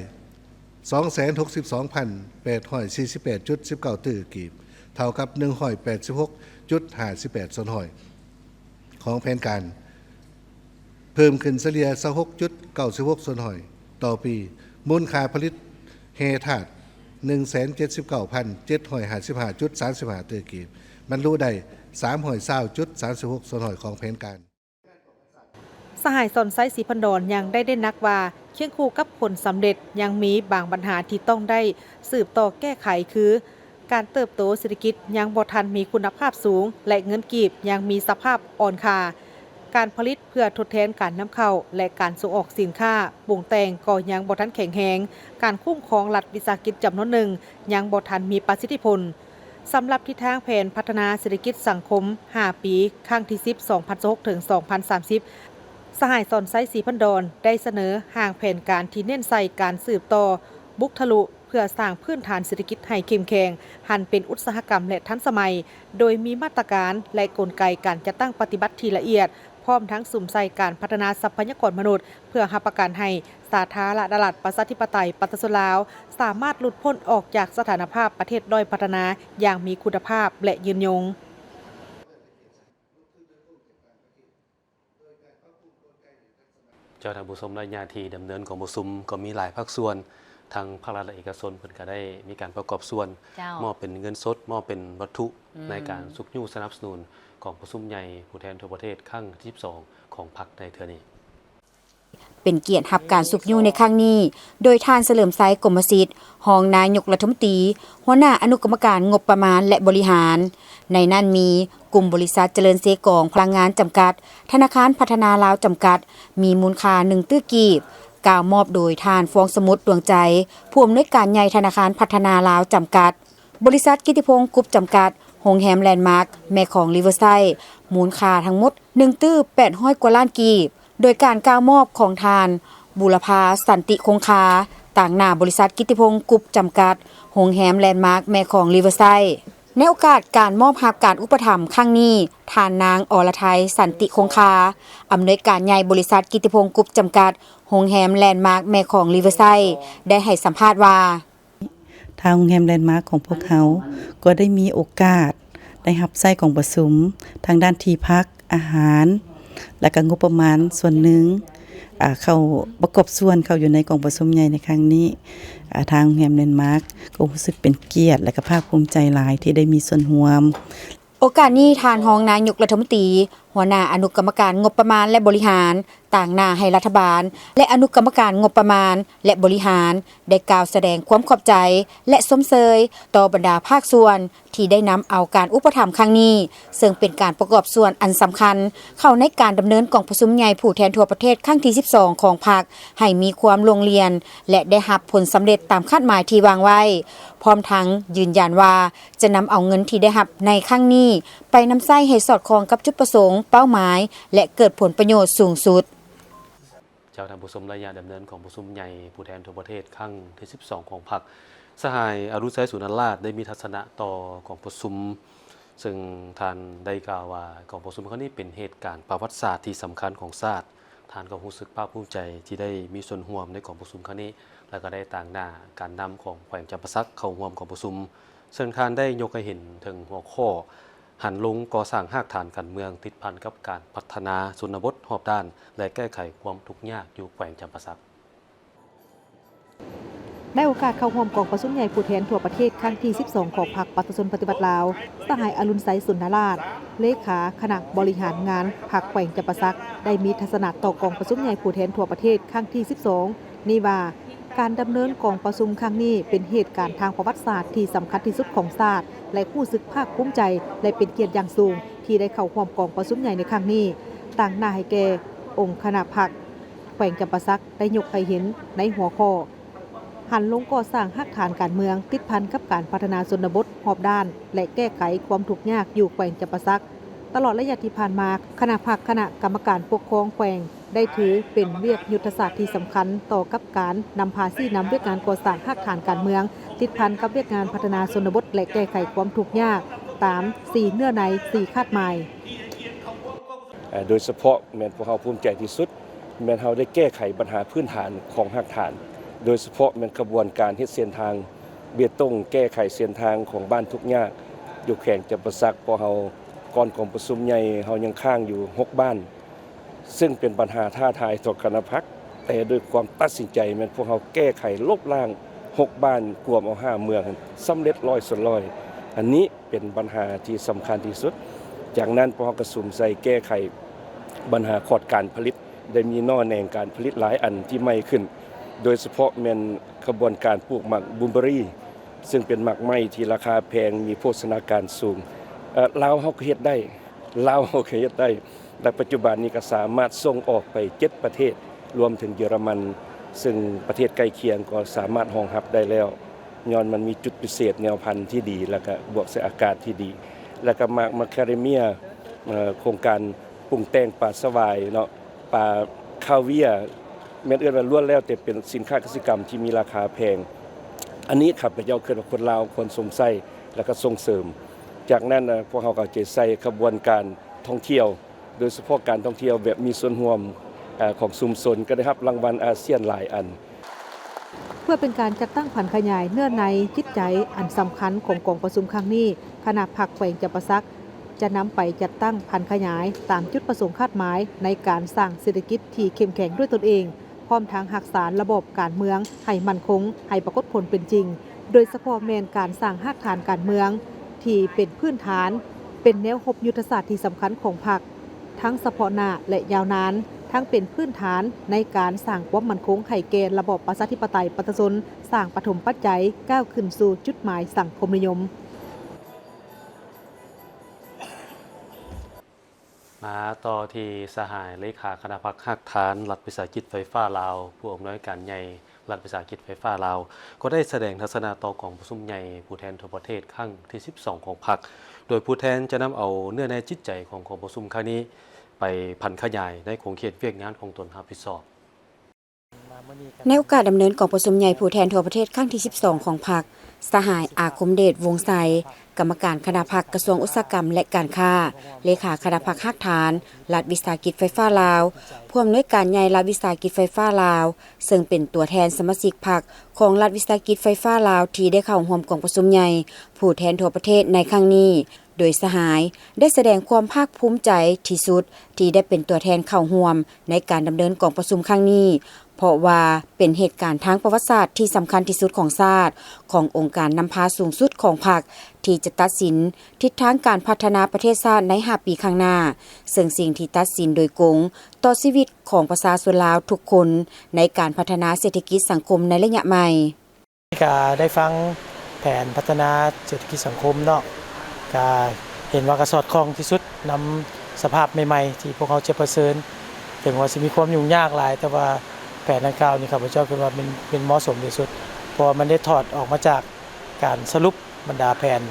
ສອງແສນຫົກສິບສອງພັນແປດຮ້ອຍສີ່ສິບແປດຈຸດສິບເກົ້າຕື້ກີບ, ເທົ່າກັບໜຶ່ງຮ້ອຍແປດສິບຫົກຈຸດຫ້າສິບແປດສ່ວນຮ້ອຍຂອງແຜນການ, ເພີ່ມຂຶ້ນສະເລ່ຍຊາວຫົກຈຸດເກົ້າສິບຫົກສ່ວນຮ້ອຍຕໍ່ປີ. ມູນຄ່າຜະລິດແຮ່ທາດໜຶ່ງແສນເຈັດສິບເກົ້າພັນເຈັດຮ້ອຍຫ້າສິບຫ້າຈຸດສາມສິບຫ້າຕື້ກີບ, ບັນລຸໄດ້ສາມຮ້ອຍຊາວຈຸດສາມສິບຫົກສ່ວນຮ້ອຍຂອງແຜນການ. ສະຫາຍ ສອນໄຊ ສີພັນດອນ ຍັງໄດ້ເນັ້ນໜັກວ່າ ຄຽງຄູ່ກັບຜົນສຳເລັດ ຍັງມີບາງບັນຫາທີ່ຕ້ອງໄດ້ສືບຕໍ່ແກ້ໄຂ ຄື ການເຕີບໂຕເສດຖະກິດຍັງບໍ່ທັນມີຄຸນນະພາບສູງ ແລະ ເງິນກີບຍັງມີສະພາບອ່ອນຄ່າ. ການຜະລິດເພື່ອທົດແທນການນຳເຂົ້າ ແລະ ການສົ່ງອອກສິນຄ້າປຸງແຕ່ງກໍຍັງບໍ່ທັນແຂງແຮງ, ການຄຸ້ມຄອງລັດວິສາຫະກິດຈຳນວນໜຶ່ງຍັງບໍ່ທັນມີປະສິດທິຜົນ. ສຳລັບທິດທາງແຜນພັດທະນາເສດຖະກິດສັງຄົມຫ້າປີ ຄັ້ງທີສິບ ສອງພັນຊາວຫົກ ເຖິງ ສອງພັນສາມສິບ ສະຫາຍ ສອນໄຊ ສີພັນດອນ ໄດ້ສະເໜີຮ່າງແຜນການທີ່ເນັ້ນໃສ່ການສືບຕໍ່ບຸກທະລຸ ເພື່ອສ້າງພື້ນຖານເສດຖະກິດໃຫ້ເຂັ້ມແຂງ, ຫັນເປັນອຸດສາຫະກຳ ແລະ ທັນສະໄໝ, ໂດຍມີມາດຕະການ ແລະ ກົນໄກການຈັດຕັ້ງປະຕິບັດທີ່ລະອຽດ, ພ້ອມທັງສຸມໃສ່ການພັດທະນາຊັບພະຍາກອນມະນຸດ ເພື່ອຮັບປະກັນໃຫ້ສາທາລະນະລັດ ປະຊາທິປະໄຕ ປະຊາຊົນລາວ ສາມາດຫຼຸດພົ້ນອອກຈາກສະຖານະພາບປະເທດດ້ອຍພັດທະນາຢ່າງມີຄຸນນະພາບ ແລະ ຍືນຍົງ. ເຈົ້າ ທ່ານຜູ້ຊົມ, ໄລຍະທີ່ດຳເນີນກອງປະຊຸມກໍມີຫຼາຍພາກສ່ວນ, ທັງພາກລັດ ແລະ ເອກະຊົນ ເພິ່ນກໍໄດ້ມີການປະກອບສ່ວນ ເຈົ້າ ມອບເປັນເງິນສົດ, ມອບເປັນວັດຖຸ ອືມ ໃນການຊຸກຍູ້ສະໜັບສະໜູນກອງປະຊຸມໃຫຍ່ຜູ້ແທນທົ່ວປະເທດຄັ້ງທີສິບສອງຂອງພັກໃນເທື່ອນີ້. ເປັນກຽດຮັບການຊຸກຍູ້ໃນຄັ້ງນີ້ ໂດຍທ່ານ ສະເຫຼີມໄຊ ກົມມະສິດ ຮອງນາຍົກລັດຖະມົນຕີ ຫົວໜ້າອະນຸກຳມະການງົບປະມານ ແລະ ບໍລິຫານ. ໃນນັ້ນມີກຸ່ມບໍລິສັດຈະເລີນເຊກອງພະລັງງານຈຳກັດ, ທະນາຄານພັດທະນາລາວຈຳກັດ ມີມູນຄ່າໜຶ່ງຕື້ກີບ, ກ່າວມອບໂດຍທ່ານ ຟອງສະໝຸດ ດວງໃຈ ຜູ້ອຳນວຍການໃຫຍ່ທະນາຄານພັດທະນາລາວຈຳກັດ, ບໍລິສັດກິດຕິພົງ ກຣຸບ ຈຳກັດ, ໂຮງແຮມແລນມາກ ແມ່ຂອງ ຣີເວີໄຊ ມູນຄ່າທັງໝົດໜຶ່ງຕື້ແປດຮ້ອຍກວ່າລ້ານກີບ. ໂດຍການກ່າວມອບຂອງທ່ານ ບູລະພາ ສັນຕິຄົງຄາ ຕາງໜ້າບໍລິສັດກິດຕິພົງ ກຣຸບ ຈຳກັດ, ໂຮງແຮມແລນມາກ ແມ່ຂອງ ຣີເວີໄຊ. ໃນໂອກາດການມອບຮັບການອຸປະຖຳຄັ້ງນີ້, ທ່ານນາງ ອລະໄທ ສັນຕິຄົງຄາ ອຳນວຍການໃຫຍ່ບໍລິສັດກິດຕິພົງ ກຣຸບ ຈຳກັດ, ໂຮງແຮມແລນມາກ ແມ່ຂອງ ຣີເວີໄຊ ໄດ້ໃຫ້ສຳພາດວ່າ ທາງໂຮງແຮມແລນມາກຂອງພວກເຮົາກໍໄດ້ມີໂອກາດໄດ້ຮັບໃຊ້ກອງປະຊຸມທາງດ້ານທີ່ພັກ, ອາຫານ ແລະ ກະງົບປະມານສ່ວນໜຶ່ງ ອາ ເຂົ້າປະກອບສ່ວນເຂົ້າຢູ່ໃນກອງປະຊຸມໃຫຍ່ໃນຄັ້ງນີ້. ອາ ທາງໂຮງແຮມແລນມາກກໍຮູ້ສຶກເປັນກຽດ ແລະ ກະພາກພູມໃຈຫຼາຍທີ່ໄດ້ມີສ່ວນຮ່ວມ. ໂອກາດນີ້ ທ່ານຮອງນາຍົກລັດຖະມົນຕີ ຫົວໜ້າອະນຸກຳມະການງົບປະມານ ແລະ ບໍລິຫານ ຕາງໜ້າໃຫ້ລັດຖະບານ ແລະ ອະນຸກຳມະການງົບປະມານ ແລະ ບໍລິຫານ ໄດ້ກ່າວສະແດງຄວາມຂອບໃຈ ແລະ ຊົມເຊີຍຕໍ່ບັນດາພາກສ່ວນທີ່ໄດ້ນຳເອົາການອຸປະຖຳຄັ້ງນີ້, ເຊິ່ງເປັນການປະກອບສ່ວນອັນສຳຄັນເຂົ້າໃນການດຳເນີນກອງປະຊຸມໃຫຍ່ຜູ້ແທນທົ່ວປະເທດຄັ້ງທີສິບສອງຂອງພັກ ໃຫ້ມີຄວາມລ່ວງລຽນ ແລະ ໄດ້ຮັບຜົນສຳເລັດຕາມຄາດໝາຍທີ່ວາງໄວ້, ພ້ອມທັງຢືນຢັນວ່າ ຈະນຳເອົາເງິນທີ່ໄດ້ຮັບໃນຄັ້ງນີ້ ໄປນຳໃຊ້ໃຫ້ສອດຄ່ອງກັບຈຸດປະສົງ, ເປົ້າໝາຍ ແລະ ເກີດຜົນປະໂຫຍດສູງສຸດ. ເຈົ້າ ທ່ານຜູ້ຊົມ, ໄລຍະດຳເນີນກອງປະຊຸມໃຫຍ່ຜູ້ແທນທົ່ວປະເທດຄັ້ງທີສິບສອງຂອງພັກ, ສະຫາຍ ອະລຸນໄຊ ສຸນນະລາດ ໄດ້ມີທັດສະນະຕໍ່ກອງປະຊຸມ, ເຊິ່ງທ່ານໄດ້ກ່າວວ່າ ກອງປະຊຸມຄັ້ງນີ້ເປັນເຫດການປະຫວັດສາດທີ່ສຳຄັນຂອງຊາດ. ທ່ານກໍຮູ້ສຶກພາກພູມໃຈທີ່ໄດ້ມີສ່ວນຮ່ວມໃນກອງປະຊຸມຄັ້ງນີ້ ແລະ ກໍໄດ້ຕາງໜ້າການນຳຂອງແຂວງຈຳປາສັກເຂົ້າຮ່ວມກອງປະຊຸມ, ເຊິ່ງທ່ານໄດ້ຍົກໃຫ້ເຫັນເຖິງຫົວຂໍ້ ຫັນລົງກໍ່ສ້າງຮາກຖານການເມືອງ ຕິດພັນກັບການພັດທະນາຊົນນະບົດຮອບດ້ານ ແລະ ແກ້ໄຂຄວາມທຸກຍາກຢູ່ແຂວງຈຳປາສັກ. ໃນໂອກາດເຂົ້າຮ່ວມກອງປະຊຸມໃຫຍ່ຜູ້ແທນທົ່ວປະເທດຄັ້ງທີສິບສອງຂອງພັກປະຊາຊົນປະຕິວັດລາວ, ສະຫາຍ ອະລຸນໄຊ ສຸນນະລາດ ເລຂາຄະນະບໍລິຫານງານພັກແຂວງຈຳປາສັກ ໄດ້ມີທັດສະນະຕໍ່ກອງປະຊຸມໃຫຍ່ຜູ້ແທນທົ່ວປະເທດຄັ້ງທີສິບສອງນີ້ວ່າ ການດຳເນີນກອງປະຊຸມຄັ້ງນີ້ເປັນເຫດການທາງປະຫວັດສາດທີ່ສຳຄັນທີ່ສຸດຂອງຊາດ ແລະ ຮູ້ສຶກພາກພູມໃຈ ແລະ ເປັນກຽດຢ່າງສູງທີ່ໄດ້ເຂົ້າຮ່ວມກອງປະຊຸມໃຫຍ່ໃນຄັ້ງນີ້, ຕາງໜ້າໃຫ້ແກ່ອົງຄະນະພັກແຂວງຈຳປາສັກ ໄດ້ຍົກໃຫ້ເຫັນໃນຫົວຂໍ້ ຫັນລົງກໍ່ສ້າງຮາກຖານການເມືອງ ຕິດພັນກັບການພັດທະນາຊົນນະບົດຮອບດ້ານ ແລະ ແກ້ໄຂຄວາມທຸກຍາກຢູ່ແຂວງຈຳປາສັກ. ຕະຫຼອດໄລຍະທີ່ຜ່ານມາ, ຄະນະພັກຄະນະກຳມະການປົກຄອງແຂວງ ໄດ້ຖືເປັນວຽກຍຸດທະສາດທີ່ສຳຄັນຕໍ່ກັບການນຳພາຊີ້ນຳວຽກງານກໍ່ສ້າງຮາກຖານການເມືອງ ຕິດພັນກັບວຽກງານພັດທະນາຊົນນະບົດ ແລະ ແກ້ໄຂຄວາມທຸກຍາກ ຕາມສີ່ເນື້ອໃນ ສີ່ຄາດໝາຍ. ໂດຍສະເພາະແມ່ນພວກເຮົາພູມໃຈທີ່ສຸດ ແມ່ນເຮົາໄດ້ແກ້ໄຂບັນຫາພື້ນຖານຂອງຮາກຖານ, ໂດຍສະເພາະແມ່ນຂະບວນການເຮັດເສັ້ນທາງເບຕົງ, ແກ້ໄຂເສັ້ນທາງຂອງບ້ານທຸກຍາກຢູ່ແຂວງຈຳປາສັກ. ພວກເຮົາ ກ່ອນກອງປະຊຸມໃຫຍ່ ເຮົາຍັງຄ້າງຢູ່ຫົກບ້ານ, ເຊິ່ງເປັນບັນຫາທ້າທາຍຕໍ່ຄະນະພັກ, ແຕ່ດ້ວຍຄວາມຕັດສິນໃຈ ແມ່ນພວກເຮົາແກ້ໄຂລົບລ້າງຫົກບ້ານ ກວມເອົາຫ້າເມືອງ ສຳເລັດຮ້ອຍສ່ວນຮ້ອຍ. ອັນນີ້ ເປັນບັນຫາທີ່ສຳຄັນທີ່ສຸດ. ຈາກນັ້ນ ພວກເຮົາກະສຸມໃສ່ແກ້ໄຂບັນຫາຂອດການຜະລິດ, ໄດ້ມີໜໍ່ແໜງການຜະລິດຫຼາຍອັນທີ່ໃໝ່ຂຶ້ນ, ໂດຍສະເພາະແມ່ນຂະບວນການປູກໝາກບລູເບີຣີ ເຊິ່ງເປັນໝາກໄມ້ທີ່ລາຄາແພງ, ມີໂພຊະນາການສູງ. ເອີ ລາວເຮົາກະເຮັດໄດ້, ລາວເຮົາກະເຮັດໄດ້. ແລະ ປັດຈຸບັນນີ້ກໍສາມາດສົ່ງອອກໄປເຈັດປະເທດ ລວມເຖິງເຢຍລະມັນ, ເຊິ່ງປະເທດໃກ້ຄຽງກໍສາມາດຮອງຮັບໄດ້ແລ້ວ, ຍ້ອນມັນມີຈຸດພິເສດແນວພັນທີ່ດີ ແລ້ວກໍບວກໃສ່ອາກາດທີ່ດີ, ແລ້ວກໍມາ ມາຄາເດເມຍ ເອີ ໂຄງການປຸງແຕ່ງປາສະຫວາຍເນາະ, ປາຄາເວຍ, ແມ່ນເອີ້ນວ່າລ້ວນແລ້ວແຕ່ເປັນສິນຄ້າກະສິກຳທີ່ມີລາຄາແພງ. ອັນນີ້ຂ້າພະເຈົ້າຄິດວ່າຄົນລາວຄວນຊົມໃຊ້ ແລ້ວກໍສົ່ງເສີມ. ຈາກນັ້ນນະ ພວກເຮົາກໍເອົາໃຈໃສ່ຂະບວນການທ່ອງທ່ຽວ ໂດຍສະເພາະການທ່ອງທ່ຽວແບບມີສ່ວນຮ່ວມ ເອີ ຂອງຊຸມຊົນ ກໍໄດ້ຮັບລາງວັນອາຊຽນຫຼາຍອັນ. ເພື່ອເປັນການຈັດຕັ້ງຜັນຂະຫຍາຍເນື້ອໃນຈິດໃຈອັນສຳຄັນຂອງກອງປະຊຸມຄັ້ງນີ້, ຄະນະພັກແຂວງຈຳປາສັກ ຈະນຳໄປຈັດຕັ້ງຜັນຂະຫຍາຍຕາມຈຸດປະສົງຄາດໝາຍໃນການສ້າງເສດຖະກິດທີ່ເຂັ້ມແຂງດ້ວຍຕົນເອງ, ພ້ອມທັງຮັກສາລະບອບການເມືອງໃຫ້ໝັ້ນຄົງ, ໃຫ້ປາກົດຜົນເປັນຈິງ, ໂດຍສະເພາະແມ່ນການສ້າງຮາກຖານການເມືອງທີ່ເປັນພື້ນຖານ, ເປັນແນວຮົບຍຸດທະສາດທີ່ສຳຄັນຂອງພັກ ທັງສະເພາະໜ້າ ແລະ ຍາວນານ, ທັງເປັນພື້ນຖານໃນການສ້າງຄວາມໝັ້ນຄົງໃຫ້ແກ່ລະບອບປະຊາທິປະໄຕປະຊາຊົນ, ສ້າງປະຖົມປັດໄຈກ້າວຂຶ້ນສູ່ຈຸດໝາຍສັງຄົມນິຍົມ. ມາຕໍ່ທີ່ສະຫາຍເລຂາຄະນະພັກຮາກຖານລັດວິສາຫະກິດໄຟຟ້າລາວ, ຜູ້ອຳນວຍການໃຫຍ່ລັດວິສາຫະກິດໄຟຟ້າລາວ ກໍໄດ້ສະແດງທັດສະນະຕໍ່ກອງປະຊຸມໃຫຍ່ຜູ້ແທນທົ່ວປະເທດຄັ້ງທີສິບສອງຂອງພັກ, ໂດຍຜູ້ແທນຈະນຳເອົາເນື້ອໃນຈິດໃຈຂອງກອງປະຊຸມຄັ້ງນີ້ໄປຜັນຂະຫຍາຍໃນຂົງເຂດວຽກງານຂອງຕົນຮັບຜິດຊອບ. ໃນໂອກາດດຳເນີນກອງປະຊຸມໃຫຍ່ຜູ້ແທນທົ່ວປະເທດຄັ້ງທີສິບສອງຂອງພັກ, ສະຫາຍ ອາຄົມເດດ ວົງໄຊ, ກຳມະການຄະນະພັກກະຊວງອຸດສາຫະກຳ ແລະ ການຄ້າ, ເລຂາຄະນະພັກຮາກຖານລັດວິສາຫະກິດໄຟຟ້າລາວ, ຜູ້ອຳນວຍການໃຫຍ່ລັດວິສາຫະກິດໄຟຟ້າລາວ, ເຊິ່ງເປັນຕົວແທນສະມາຊິກພັກຂອງລັດວິສາຫະກິດໄຟຟ້າລາວ ທີ່ໄດ້ເຂົ້າຮ່ວມກອງປະຊຸມໃຫຍ່ຜູ້ແທນທົ່ວປະເທດໃນຄັ້ງນີ້, ໂດຍສະຫາຍໄດ້ສະແດງຄວາມພາກພູມໃຈທີ່ສຸດທີ່ໄດ້ເປັນຕົວແທນເຂົ້າຮ່ວມໃນການດຳເນີນກອງປະຊຸມຄັ້ງນີ້, ເພາະວ່າເປັນເຫດການທາງປະຫວັດສາດທີ່ສຳຄັນທີ່ສຸດຂອງຊາດ, ຂອງອົງການນຳພາສູງສຸດຂອງພັກ ທີ່ຈະຕັດສິນທິດທາງການພັດທະນາປະເທດຊາດໃນຫ້າປີຂ້າງໜ້າ, ເຊິ່ງສິ່ງທີ່ຕັດສິນໂດຍກົງຕໍ່ຊີວິດຂອງປະຊາຊົນລາວທຸກຄົນໃນການພັດທະນາເສດຖະກິດສັງຄົມໃນໄລຍະໃໝ່. ກະໄດ້ຟັງແຜນພັດທະນາເສດຖະກິດສັງຄົມເນາະ, ກະເຫັນວ່າກະສອດຄ່ອງທີ່ສຸດນຳສະພາບໃໝ່ໆທີ່ພວກເຮົາຈະປະເຊີນ. ເຖິງວ່າຊິມີຄວາມຫຍຸ້ງຍາກຫຼາຍ, ແຕ່ວ່າແຜນດັ່ງກ່າວນີ້ ຂ້າພະເຈົ້າຄິດວ່າເປັນ ເປັນເໝາະສົມທີ່ສຸດ, ເພາະວ່າມັນໄດ້ຖອດອອກມາຈາກການສະຫຼຸບບັນດາແຜນ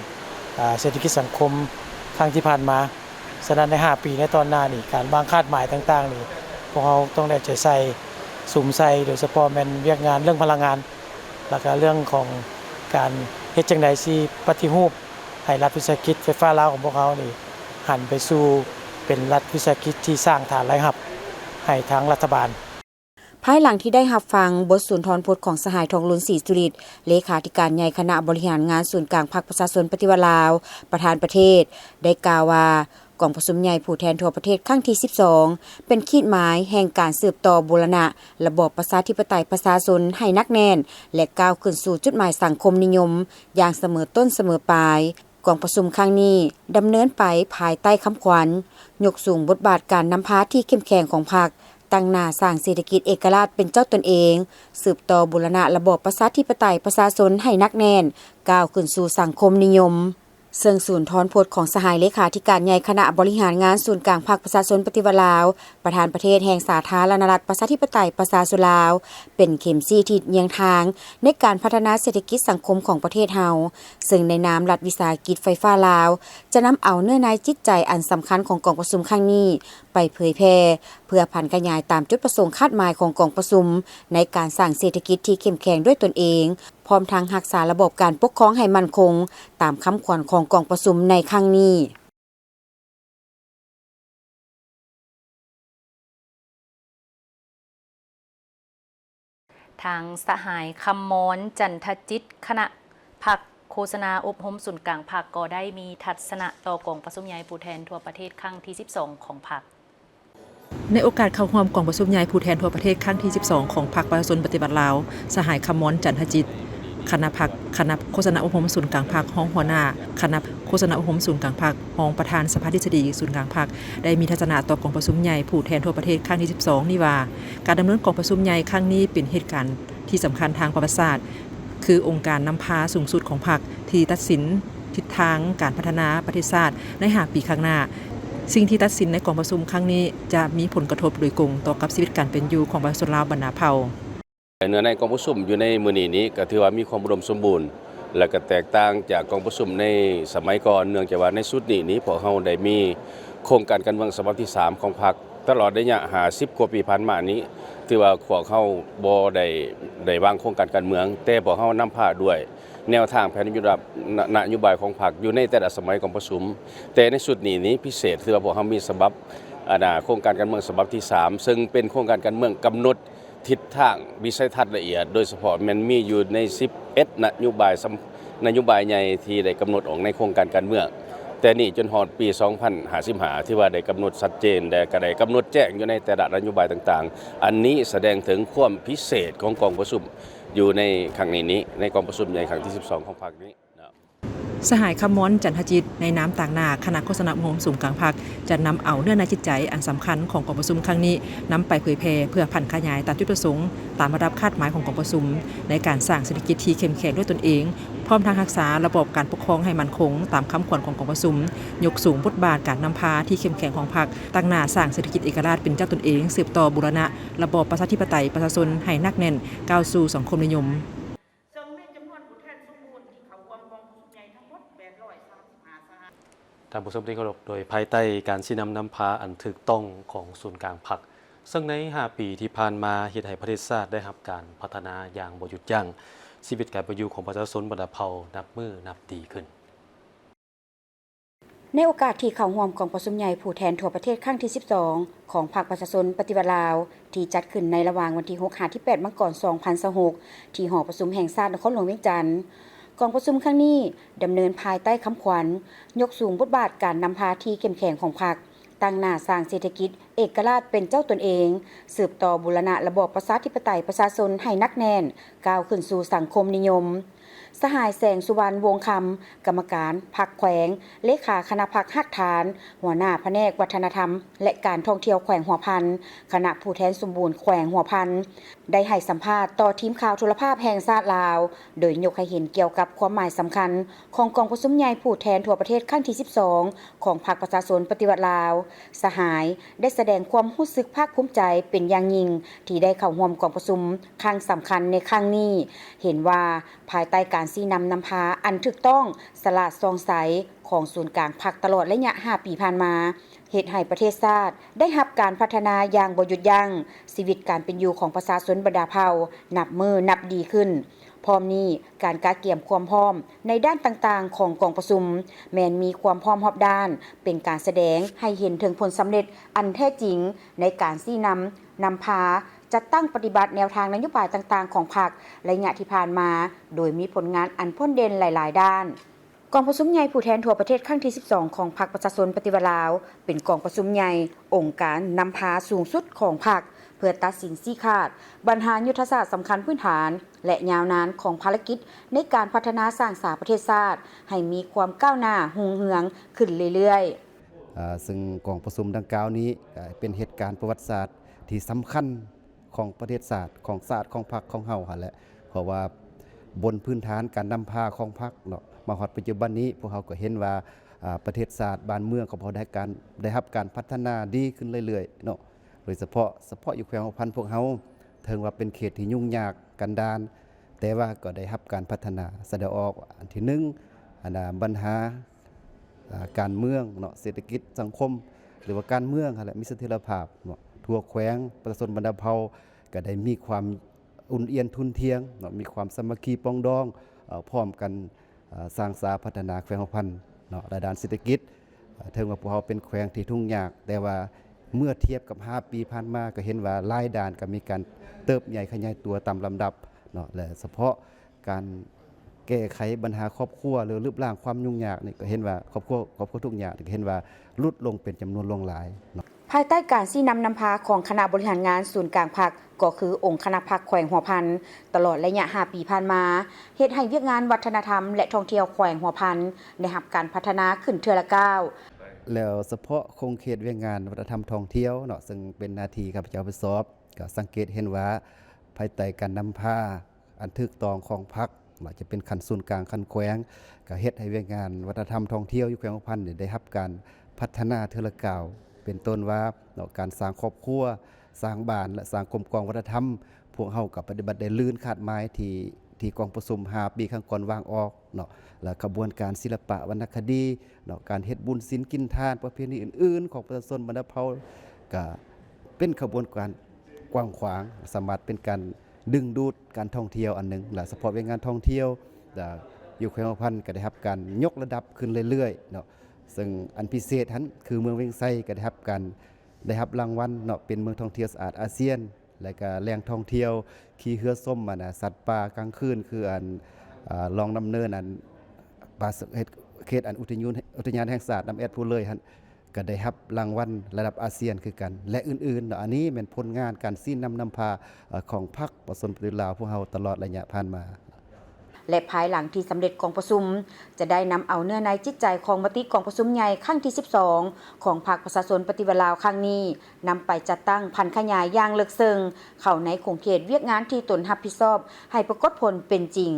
ອາ ເສດຖະກິດສັງຄົມຄັ້ງທີ່ຜ່ານມາ. ສະນັ້ນໃນຫ້າປີໃນຕອນໜ້ານີ້, ການວາງຄາດໝາຍຕ່າງໆນີ້ ພວກເຮົາຕ້ອງໄດ້ເອົາໃຈໃສ່ ສຸມໃສ່, ໂດຍສະເພາະແມ່ນວຽກງານເລື່ອງພະລັງງານ ແລ້ວກະເລື່ອງຂອງການເຮັດຈັ່ງໃດຊິປະຕິຮູບໃຫ້ລັດວິສາຫະກິດໄຟຟ້າລາວຂອງພວກເຮົານີ້ ຫັນໄປສູ່ເປັນລັດວິສາຫະກິດທີ່ສ້າງຖານລາຍຮັບໃຫ້ທາງລັດຖະບານ. ພາຍຫຼັງທີ່ໄດ້ຮັບຟັງບົດສຸນທອນພົດຂອງສະຫາຍ ທອງລຸນ ສີສຸລິດ, ເລຂາທິການໃຫຍ່ຄະນະບໍລິຫານງານສູນກາງພັກປະຊາຊົນປະຕິວັດລາວ ປະທານປະເທດ ໄດ້ກ່າວວ່າ ກອງປະຊຸມໃຫຍ່ຜູ້ແທນທົ່ວປະເທດຄັ້ງທີສິບສອງ ເປັນຂີດໝາຍແຫ່ງການສືບຕໍ່ບູລະນະລະບອບປະຊາທິປະໄຕປະຊາຊົນໃຫ້ໜັກແໜ້ນ ແລະ ກ້າວຂຶ້ນສູ່ຈຸດໝາຍສັງຄົມນິຍົມຢ່າງສະເໝີຕົ້ນສະເໝີປາຍ. ກອງປະຊຸມຄັ້ງນີ້ດຳເນີນໄປພາຍໃຕ້ຄຳຂວັນ ຍົກສູງບົດບາດການນຳພາທີ່ເຂັ້ມແຂງຂອງພັກ, ຕັ້ງໜ້າສ້າງເສດຖະກິດເອກະລາດເປັນເຈົ້າຕົນເອງ, ສືບຕໍ່ບູລະນະລະບອບປະຊາທິປະໄຕປະຊາຊົນໃຫ້ໜັກແໜ້ນ, ກ້າວຂຶ້ນສູ່ສັງຄົມນິຍົມ. ເຊິ່ງສູນທອນພົດຂອງສະຫາຍເລຂາທິການໃຫຍ່ຄະນະບໍລິຫານງານສູນກາງພັກປະຊາຊົນປະຕິວັດລາວ, ປະທານປະເທດແຫ່ງສາທາລະນະລັດປະຊາທິປະໄຕປະຊາຊົນລາວ ເປັນເຂັມຊີ້ທິດຍ່ຽງທາງໃນການພັດທະນາເສດຖະກິດສັງຄົມຂອງປະເທດເຮົາ, ເຊິ່ງໃນນາມລັດວິສາຫະກິດໄຟຟ້າລາວ ຈະນຳເອົາເນື້ອໃນຈິດໃຈອັນສຳຄັນຂອງກອງປະຊຸມຄັ້ງນີ້ໄປເຜີຍແຜ່ ເພື່ອຜັນຂະຫຍາຍຕາມຈຸດປະສົງຄາດໝາຍຂອງກອງປະຊຸມ ໃນການສ້າງເສດຖະກິດທີ່ເຂັ້ມແຂງດ້ວຍຕົນເອງ, ພ້ອມທັງຮັກສາລະບອບການປົກຄອງໃຫ້ໝັ້ນຄົງຕາມຄຳຂວັນຂອງກອງປະຊຸມໃນຄັ້ງນີ້. ທາງສະຫາຍ ຄຳມອນ ຈັນທະຈິດ ຄະນະພັກໂຄສະນາອົບຮົມສູນກາງພັກ ກໍໄດ້ມີທັດສະນະຕໍ່ກອງປະຊຸມໃຫຍ່ຜູ້ແທນທົ່ວປະເທດຄັ້ງທີສິບສອງຂອງພັກ. ໃນໂອກາດເຂົ້າຮ່ວມກອງປະຊຸມໃຫຍ່ຜູ້ແທນທົ່ວປະເທດຄັ້ງທີສິບສອງຂອງພັກປະຊາຊົນປະຕິວັດລາວ, ສະຫາຍ ຄຳມອນ ຈັນທະຈິດ ຄະນະພັກ ຄະນະໂຄສະນາອົບຮົມສູນກາງພັກ, ຮອງຫົວໜ້າຄະນະໂຄສະນາອົບຮົມສູນກາງພັກ, ຮອງປະທານສະພາທິດສະດີສູນກາງພັກ ໄດ້ມີທັດສະນະຕໍ່ກອງປະຊຸມໃຫຍ່ຜູ້ແທນທົ່ວປະເທດຄັ້ງທີສິບສອງນີ້ວ່າ, ການດຳເນີນກອງປະຊຸມໃຫຍ່ຄັ້ງນີ້ເປັນເຫດການທີ່ສຳຄັນທາງປະຫວັດສາດ, ຄືອົງການນຳພາສູງສຸດຂອງພັກທີ່ຕັດສິນທິດທາງການພັດທະນາປະເທດຊາດໃນຫ້າປີຂ້າງໜ້າ. ສິ່ງທີ່ຕັດສິນໃນກອງປະຊຸມຄັ້ງນີ້ຈະມີຜົນກະທົບໂດຍກົງຕໍ່ກັບຊີວິດການເປັນຢູ່ຂອງປະຊາຊົນລາວບັນດາເຜົ່າ. ເນື້ອໃນກອງປະຊຸມຢູ່ໃນມື້ນີ້ນີ້ ກໍຖືວ່າມີຄວາມອຸດົມສົມບູນ ແລະ ກໍແຕກຕ່າງຈາກກອງປະຊຸມໃນສະໄໝກ່ອນ, ເນື່ອງຈາກວ່າໃນຊຸດນີ້ນີ້ ພວກເຮົາໄດ້ມີໂຄງການການເມືອງສະບັບທີສາມຂອງພັກ. ຕະຫຼອດໄລຍະຫ້າສິບກວ່າປີຜ່ານມານີ້ ຖືວ່າພວກເຮົາບໍ່ໄດ້ ໄດ້ວາງໂຄງການການເມືອງ, ແຕ່ພວກເຮົານຳພາດ້ວຍແນວທາງແຜນນະໂຍບາຍ ນະ ນະໂຍບາຍຂອງພັກຢູ່ໃນແຕ່ລະສະໄໝກອງປະຊຸມ. ແຕ່ໃນຊຸດນີ້ນີ້ພິເສດ ຖືວ່າພວກເຮົາມີສະບັບ ອັນນາ ໂຄງການການເມືອງສະບັບທີສາມ ເຊິ່ງເປັນໂຄງການການເມືອງກຳນົດ ທິດທາງວິໄສທັດລະອຽດ, ໂດຍສະເພາະແມ່ນມີຢູ່ໃນສິບເອັດນະໂຍບາຍສຳ ນະໂຍບາຍໃຫຍ່ທີ່ໄດ້ກຳນົດອອກໃນໂຄງການການເມືອງ, ແຕ່ນີ້ຈົນຮອດປີສອງພັນຫ້າສິບຫ້າ ທີ່ວ່າໄດ້ກຳນົດຊັດເຈນ ແລະ ກໍໄດ້ກຳນົດແຈ້ງຢູ່ໃນແຕ່ລະນະໂຍບາຍຕ່າງໆ. ອັນນີ້ສະແດງເຖິງຄວາມພິເສດຂອງກອງປະຊຸມຢູ່ໃນຄັ້ງນີ້ນີ້ ໃນກອງປະຊຸມໃຫຍ່ຄັ້ງທີສິບສອງຂອງພັກນີ້. ສະຫາຍ ຄຳມອນ ຈັນທະຈິດ ໃນນາມຕາງໜ້າຄະນະໂຄສະນາອົບຮົມສູນກາງພັກ ຈະນຳເອົາເນື້ອໃນຈິດໃຈອັນສຳຄັນຂອງກອງປະຊຸມຄັ້ງນີ້ ນຳໄປເຜີຍແຜ່ເພື່ອຜັນຂະຫຍາຍຕາມຈຸດປະສົງ, ຕາມລະດັບຄາດໝາຍຂອງກອງປະຊຸມ ໃນການສ້າງເສດຖະກິດທີ່ເຂັ້ມແຂງດ້ວຍຕົນເອງ, ພ້ອມທັງຮັກສາລະບອບການປົກຄອງໃຫ້ໝັ້ນຄົງຕາມຄຳຂວັນຂອງກອງປະຊຸມ, ຍົກສູງບົດບາດການນຳພາທີ່ເຂັ້ມແຂງຂອງພັກ, ຕັ້ງໜ້າສ້າງເສດຖະກິດເອກະລາດເປັນເຈົ້າຕົນເອງ, ສືບຕໍ່ບູລະນະລະບອບປະຊາທິປະໄຕປະຊາຊົນໃຫ້ໜັກແໜ້ນ, ກ້າວສູ່ສັງຄົມນິຍົມ. ເຊິ່ງໃນຈຳນວນຜູ້ແທນສົມບູນທີ່ເຂົ້າຮ່ວມກອງປະຊຸມໃຫຍ່ທັງໝົດແປດຮ້ອຍສາມສິບຫ້າສະຫະ. ທ່ານຜູ້ຊົມທີ່ເຄົາລົບ, ໂດຍພາຍໃຕ້ການຊີ້ນຳນຳພາອັນຖືກຕ້ອງຂອງສູນກາງພັກ, ເຊິ່ງໃນຫ້າປີທີ່ຜ່ານມາເຮັດໃຫ້ປະເທດຊາດໄດ້ຮັບການພັດທະນາຢ່າງບໍ່ຢຸດຢັ້ງ, ຊີວິດການເປັນຢູ່ຂອງປະຊາຊົນບັນດາເຜົ່ານັບມື້ນັບດີຂຶ້ນ. ໃນໂອກາດທີ່ເຂົ້າຮ່ວມກອງປະຊຸມໃຫຍ່ຜູ້ແທນທົ່ວປະເທດຄັ້ງທີສິບສອງ ຂອງພັກປະຊາຊົນປະຕິວັດລາວ ທີ່ຈັດຂຶ້ນໃນລະຫວ່າງວັນທີຫົກຫາທີແປດມັງກອນສອງພັນຊາວຫົກ ທີ່ຫໍປະຊຸມແຫ່ງຊາດນະຄອນຫຼວງວຽງຈັນ, ກອງປະຊຸມຄັ້ງນີ້ດຳເນີນພາຍໃຕ້ຄຳຂວັນ ຍົກສູງບົດບາດການນຳພາທີ່ເຂັ້ມແຂງຂອງພັກ, ຕັ້ງໜ້າສ້າງເສດຖະກິດເອກະລາດເປັນເຈົ້າຕົນເອງ, ສືບຕໍ່ບູລະນະລະບອບປະຊາທິປະໄຕປະຊາຊົນໃຫ້ໜັກແໜ້ນ, ກ້າວຂຶ້ນສູ່ສັງຄົມນິຍົມ. ສະຫາຍ ແສງສຸວັນ ວົງຄຳ ກຳມະການພັກແຂວງ, ເລຂາຄະນະພັກຮາກຖານ, ຫົວໜ້າພະແນກວັດທະນະທຳ ແລະ ການທ່ອງທ່ຽວແຂວງຫົວພັນ, ຄະນະຜູ້ແທນສົມບູນແຂວງຫົວພັນ ໄດ້ໃຫ້ສຳພາດຕໍ່ທີມຂ່າວໂທລະພາບແຫ່ງຊາດລາວ, ໂດຍຍົກໃຫ້ເຫັນກ່ຽວກັບຄວາມໝາຍສຳຄັນຂອງກອງປະຊຸມໃຫຍ່ຜູ້ແທນທົ່ວປະເທດຄັ້ງທີສິບສອງ ຂອງພັກປະຊາຊົນປະຕິວັດລາວ. ສະຫາຍໄດ້ສະແດງຄວາມຮູ້ສຶກພາກພູມໃຈເປັນຢ່າງຍິ່ງ ທີ່ໄດ້ເຂົ້າຮ່ວມກອງປະຊຸມຄັ້ງສຳຄັນໃນຄັ້ງນີ້, ເຫັນວ່າ ພາຍໃຕ້ການຊີ້ນຳນຳພາອັນຖືກຕ້ອງ, ສະຫຼາດສ່ອງໃສຂອງສູນກາງພັກຕະຫຼອດໄລຍະຫ້າປີຜ່ານມາ, ເຮັດໃຫ້ປະເທດຊາດໄດ້ຮັບການພັດທະນາຢ່າງບໍ່ຢຸດຢັ້ງ, ຊີວິດການເປັນຢູ່ຂອງປະຊາຊົນບັນດາເຜົ່ານັບມື້ນັບດີຂຶ້ນ. ພ້ອມນີ້, ການກະກຽມຄວາມພ້ອມໃນດ້ານຕ່າງໆຂອງກອງປະຊຸມ ແມ່ນມີຄວາມພ້ອມຮອບດ້ານ, ເປັນການສະແດງໃຫ້ເຫັນເຖິງຜົນສຳເລັດອັນແທ້ຈິງໃນການຊີ້ນຳນຳພາ, ຈັດຕັ້ງປະຕິບັດແນວທາງນະໂຍບາຍຕ່າງໆຂອງພັກໄລຍະທີ່ຜ່ານມາ, ໂດຍມີຜົນງານອັນພົ້ນເດັ່ນຫຼາຍໆດ້ານ. ກອງປະຊຸມໃຫຍ່ຜູ້ແທນທົ່ວປະເທດຄັ້ງທີສິບສອງ ຂອງພັກປະຊາຊົນປະຕິວັດລາວ ເປັນກອງປະຊຸມໃຫຍ່ອົງການນຳພາສູງສຸດຂອງພັກ ເພື່ອຕັດສິນຊີ້ຂາດບັນຫາຍຸດທະສາດສຳຄັນພື້ນຖານ ແລະ ຍາວນານຂອງພາລະກິດໃນການພັດທະນາສ້າງສາປະເທດຊາດໃຫ້ມີຄວາມກ້າວໜ້າຮຸ່ງເຮືອງຂຶ້ນເລື້ອຍໆ. ອາ ເຊິ່ງກອງປະຊຸມດັ່ງກ່າວນີ້ ອາ ເປັນເຫດການປະຫວັດສາດທີ່ສຳຄັນ ຂອງປະເທດຊາດ, ຂອງຊາດ, ຂອງພັກຂອງເຮົາຫັ້ນແຫຼະ. ເພາະວ່າບົນພື້ນຖານການນຳພາຂອງພັກເນາະ, ມາຮອດປັດຈຸບັນນີ້ ພວກເຮົາກໍເຫັນວ່າ ອາ ປະເທດຊາດບ້ານເມືອງຂອງພວກເຮົາໄດ້ການ ໄດ້ຮັບການພັດທະນາດີຂຶ້ນເລື້ອຍໆເນາະ. ໂດຍສະເພາະ ສະເພາະຢູ່ແຂວງຫົວພັນພວກເຮົາ, ເຖິງວ່າເປັນເຂດທີ່ຫຍຸ້ງຍາກກັນດານ, ແຕ່ວ່າກໍໄດ້ຮັບການພັດທະນາ. ສະແດງອອກວ່າ ອັນທີໜຶ່ງ ອັນນາ ບັນຫາ ອາ ການເມືອງເນາະ, ເສດຖະກິດ, ສັງຄົມ ຫຼືວ່າການເມືອງຫັ້ນແຫຼະ ມີສະຖຽນລະພາບເນາະ. ທົ່ວແຂວງ ປະຊາຊົນບັນດາເຜົ່າກໍໄດ້ມີຄວາມອຸ່ນອຽນທຸ່ນທ່ຽງເນາະ, ມີຄວາມສາມັກຄີປອງດອງ ເອີ ພ້ອມກັນ ເອີ ສ້າງສາພັດທະນາແຂວງຫົວພັນເນາະ. ລະດ້ານເສດຖະກິດ ເຖິງວ່າພວກເຮົາເປັນແຂວງທີ່ທຸກຍາກ, ແຕ່ວ່າເມື່ອທຽບກັບຫ້າປີຜ່ານມາ ກໍເຫັນວ່າຫຼາຍດ້ານກໍມີການເຕີບໃຫຍ່ຂະຫຍາຍຕົວຕາມລຳດັບເນາະ, ແລະ ສະເພາະການແກ້ໄຂບັນຫາຄອບຄົວ ຫຼື ລຶບລ້າງຄວາມຫຍຸ້ງຍາກນີ້ ກໍເຫັນວ່າຄອບຄົວ ຄອບຄົວທຸກຍາກນີ້ ກໍເຫັນວ່າຫຼຸດລົງເປັນຈຳນວນຫຼວງຫຼາຍເນາະ. ພາຍໃຕ້ການຊີ້ນຳນຳພາຂອງຄະນະບໍລິຫານງານສູນກາງພັກ ກໍຄືອົງຄະນະພັກແຂວງຫົວພັນ ຕະຫຼອດໄລຍະຫ້າປີຜ່ານມາ ເຮັດໃຫ້ວຽກງານວັດທະນະທຳ ແລະ ທ່ອງທ່ຽວແຂວງຫົວພັນ ໄດ້ຮັບການພັດທະນາຂຶ້ນເທື່ອລະກ້າວ. ແລ້ວສະເພາະຂົງເຂດວຽກງານວັດທະນະທຳທ່ອງທ່ຽວເນາະ, ເຊິ່ງເປັນໜ້າທີ່ຂ້າພະເຈົ້າຮັບຜິດຊອບ, ກໍສັງເກດເຫັນວ່າ ພາຍໃຕ້ການນຳພາອັນຖືກຕ້ອງຂອງພັກ, ບໍ່ວ່າຈະເປັນຂັ້ນສູນກາງ, ຂັ້ນແຂວງ, ກໍເຮັດໃຫ້ວຽກງານວັດທະນະທຳທ່ອງທ່ຽວຢູ່ແຂວງຫົວພັນນີ້ ໄດ້ຮັບການ ພັດທະນາເທື່ອລະກ້າວ ເປັນຕົ້ນວ່າເນາະ ການສ້າງຄອບຄົວ, ສ້າງບ້ານ ແລະ ສ້າງກົມກອງວັດທະນະທຳ, ພວກເຮົາກໍປະຕິບັດໄດ້ລື່ນຄາດໝາຍທີ່ ທີ່ກອງປະຊຸມຫ້າປີຄັ້ງກ່ອນວາງອອກເນາະ ແລະ ຂະບວນການສິລະປະວັນນະຄະດີເນາະ ການເຮັດບຸນສິນກິນທານ ປະເພນີອື່ນໆຂອງປະຊາຊົນບັນດາເຜົ່າ ກະເປັນຂະບວນການກວ້າງຂວາງ ສາມາດເປັນການດຶງດູດການທ່ອງທ່ຽວອັນໜຶ່ງ ແລະ ສະເພາະວຽກງານທ່ອງທ່ຽວ ແລະ ຢູ່ແຂວງຫົວພັນກໍໄດ້ຮັບການຍົກລະດັບຂຶ້ນເລື້ອຍໆເນາະ ເຊິ່ງອັນພິເສດຫັ້ນຄືເມືອງວຽງໄຊກໍໄດ້ຮັບການ ໄດ້ຮັບລາງວັນເນາະ ເປັນເມືອງທ່ອງທ່ຽວສະອາດອາຊຽນ ແລະກະແຫຼ່ງທ່ອງທ່ຽວຂີ່ເຮືອຊົມອັນນະ ສັດປ່າກາງຄືນ ຄືອັນ ອາ ລ່ອງນ້ຳເນີນອັນ ປ່າສະ ເຂດ ເຂດອັນອຸທະຍານ ອຸທະຍານແຫ່ງຊາດນ້ຳແອດພູເລີຍຫັ້ນ ກະໄດ້ຮັບລາງວັນລະດັບອາຊຽນຄືກັນ ແລະ ອື່ນໆເນາະ. ອັນນີ້ແມ່ນຜົນງານການຊີ້ນຳນຳພາ ເອີ ຂອງພັກປະຊາຊົນປະຕິວັດລາວພວກເຮົາຕະຫຼອດໄລຍະຜ່ານມາ. ແລະ ພາຍຫຼັງທີ່ສຳເລັດກອງປະຊຸມ ຈະໄດ້ນຳເອົາເນື້ອໃນຈິດໃຈຂອງມະຕິກອງປະຊຸມໃຫຍ່ຄັ້ງທີສິບສອງ ຂອງພັກປະຊາຊົນປະຕິວັດລາວຄັ້ງນີ້ ນຳໄປຈັດຕັ້ງຜັນຂະຫຍາຍຢ່າງເລິກເຊິ່ງເຂົ້າໃນຂົງເຂດວຽກງານທີ່ຕົນຮັບຜິດຊອບ ໃຫ້ປາກົດຜົນເປັນຈິງ.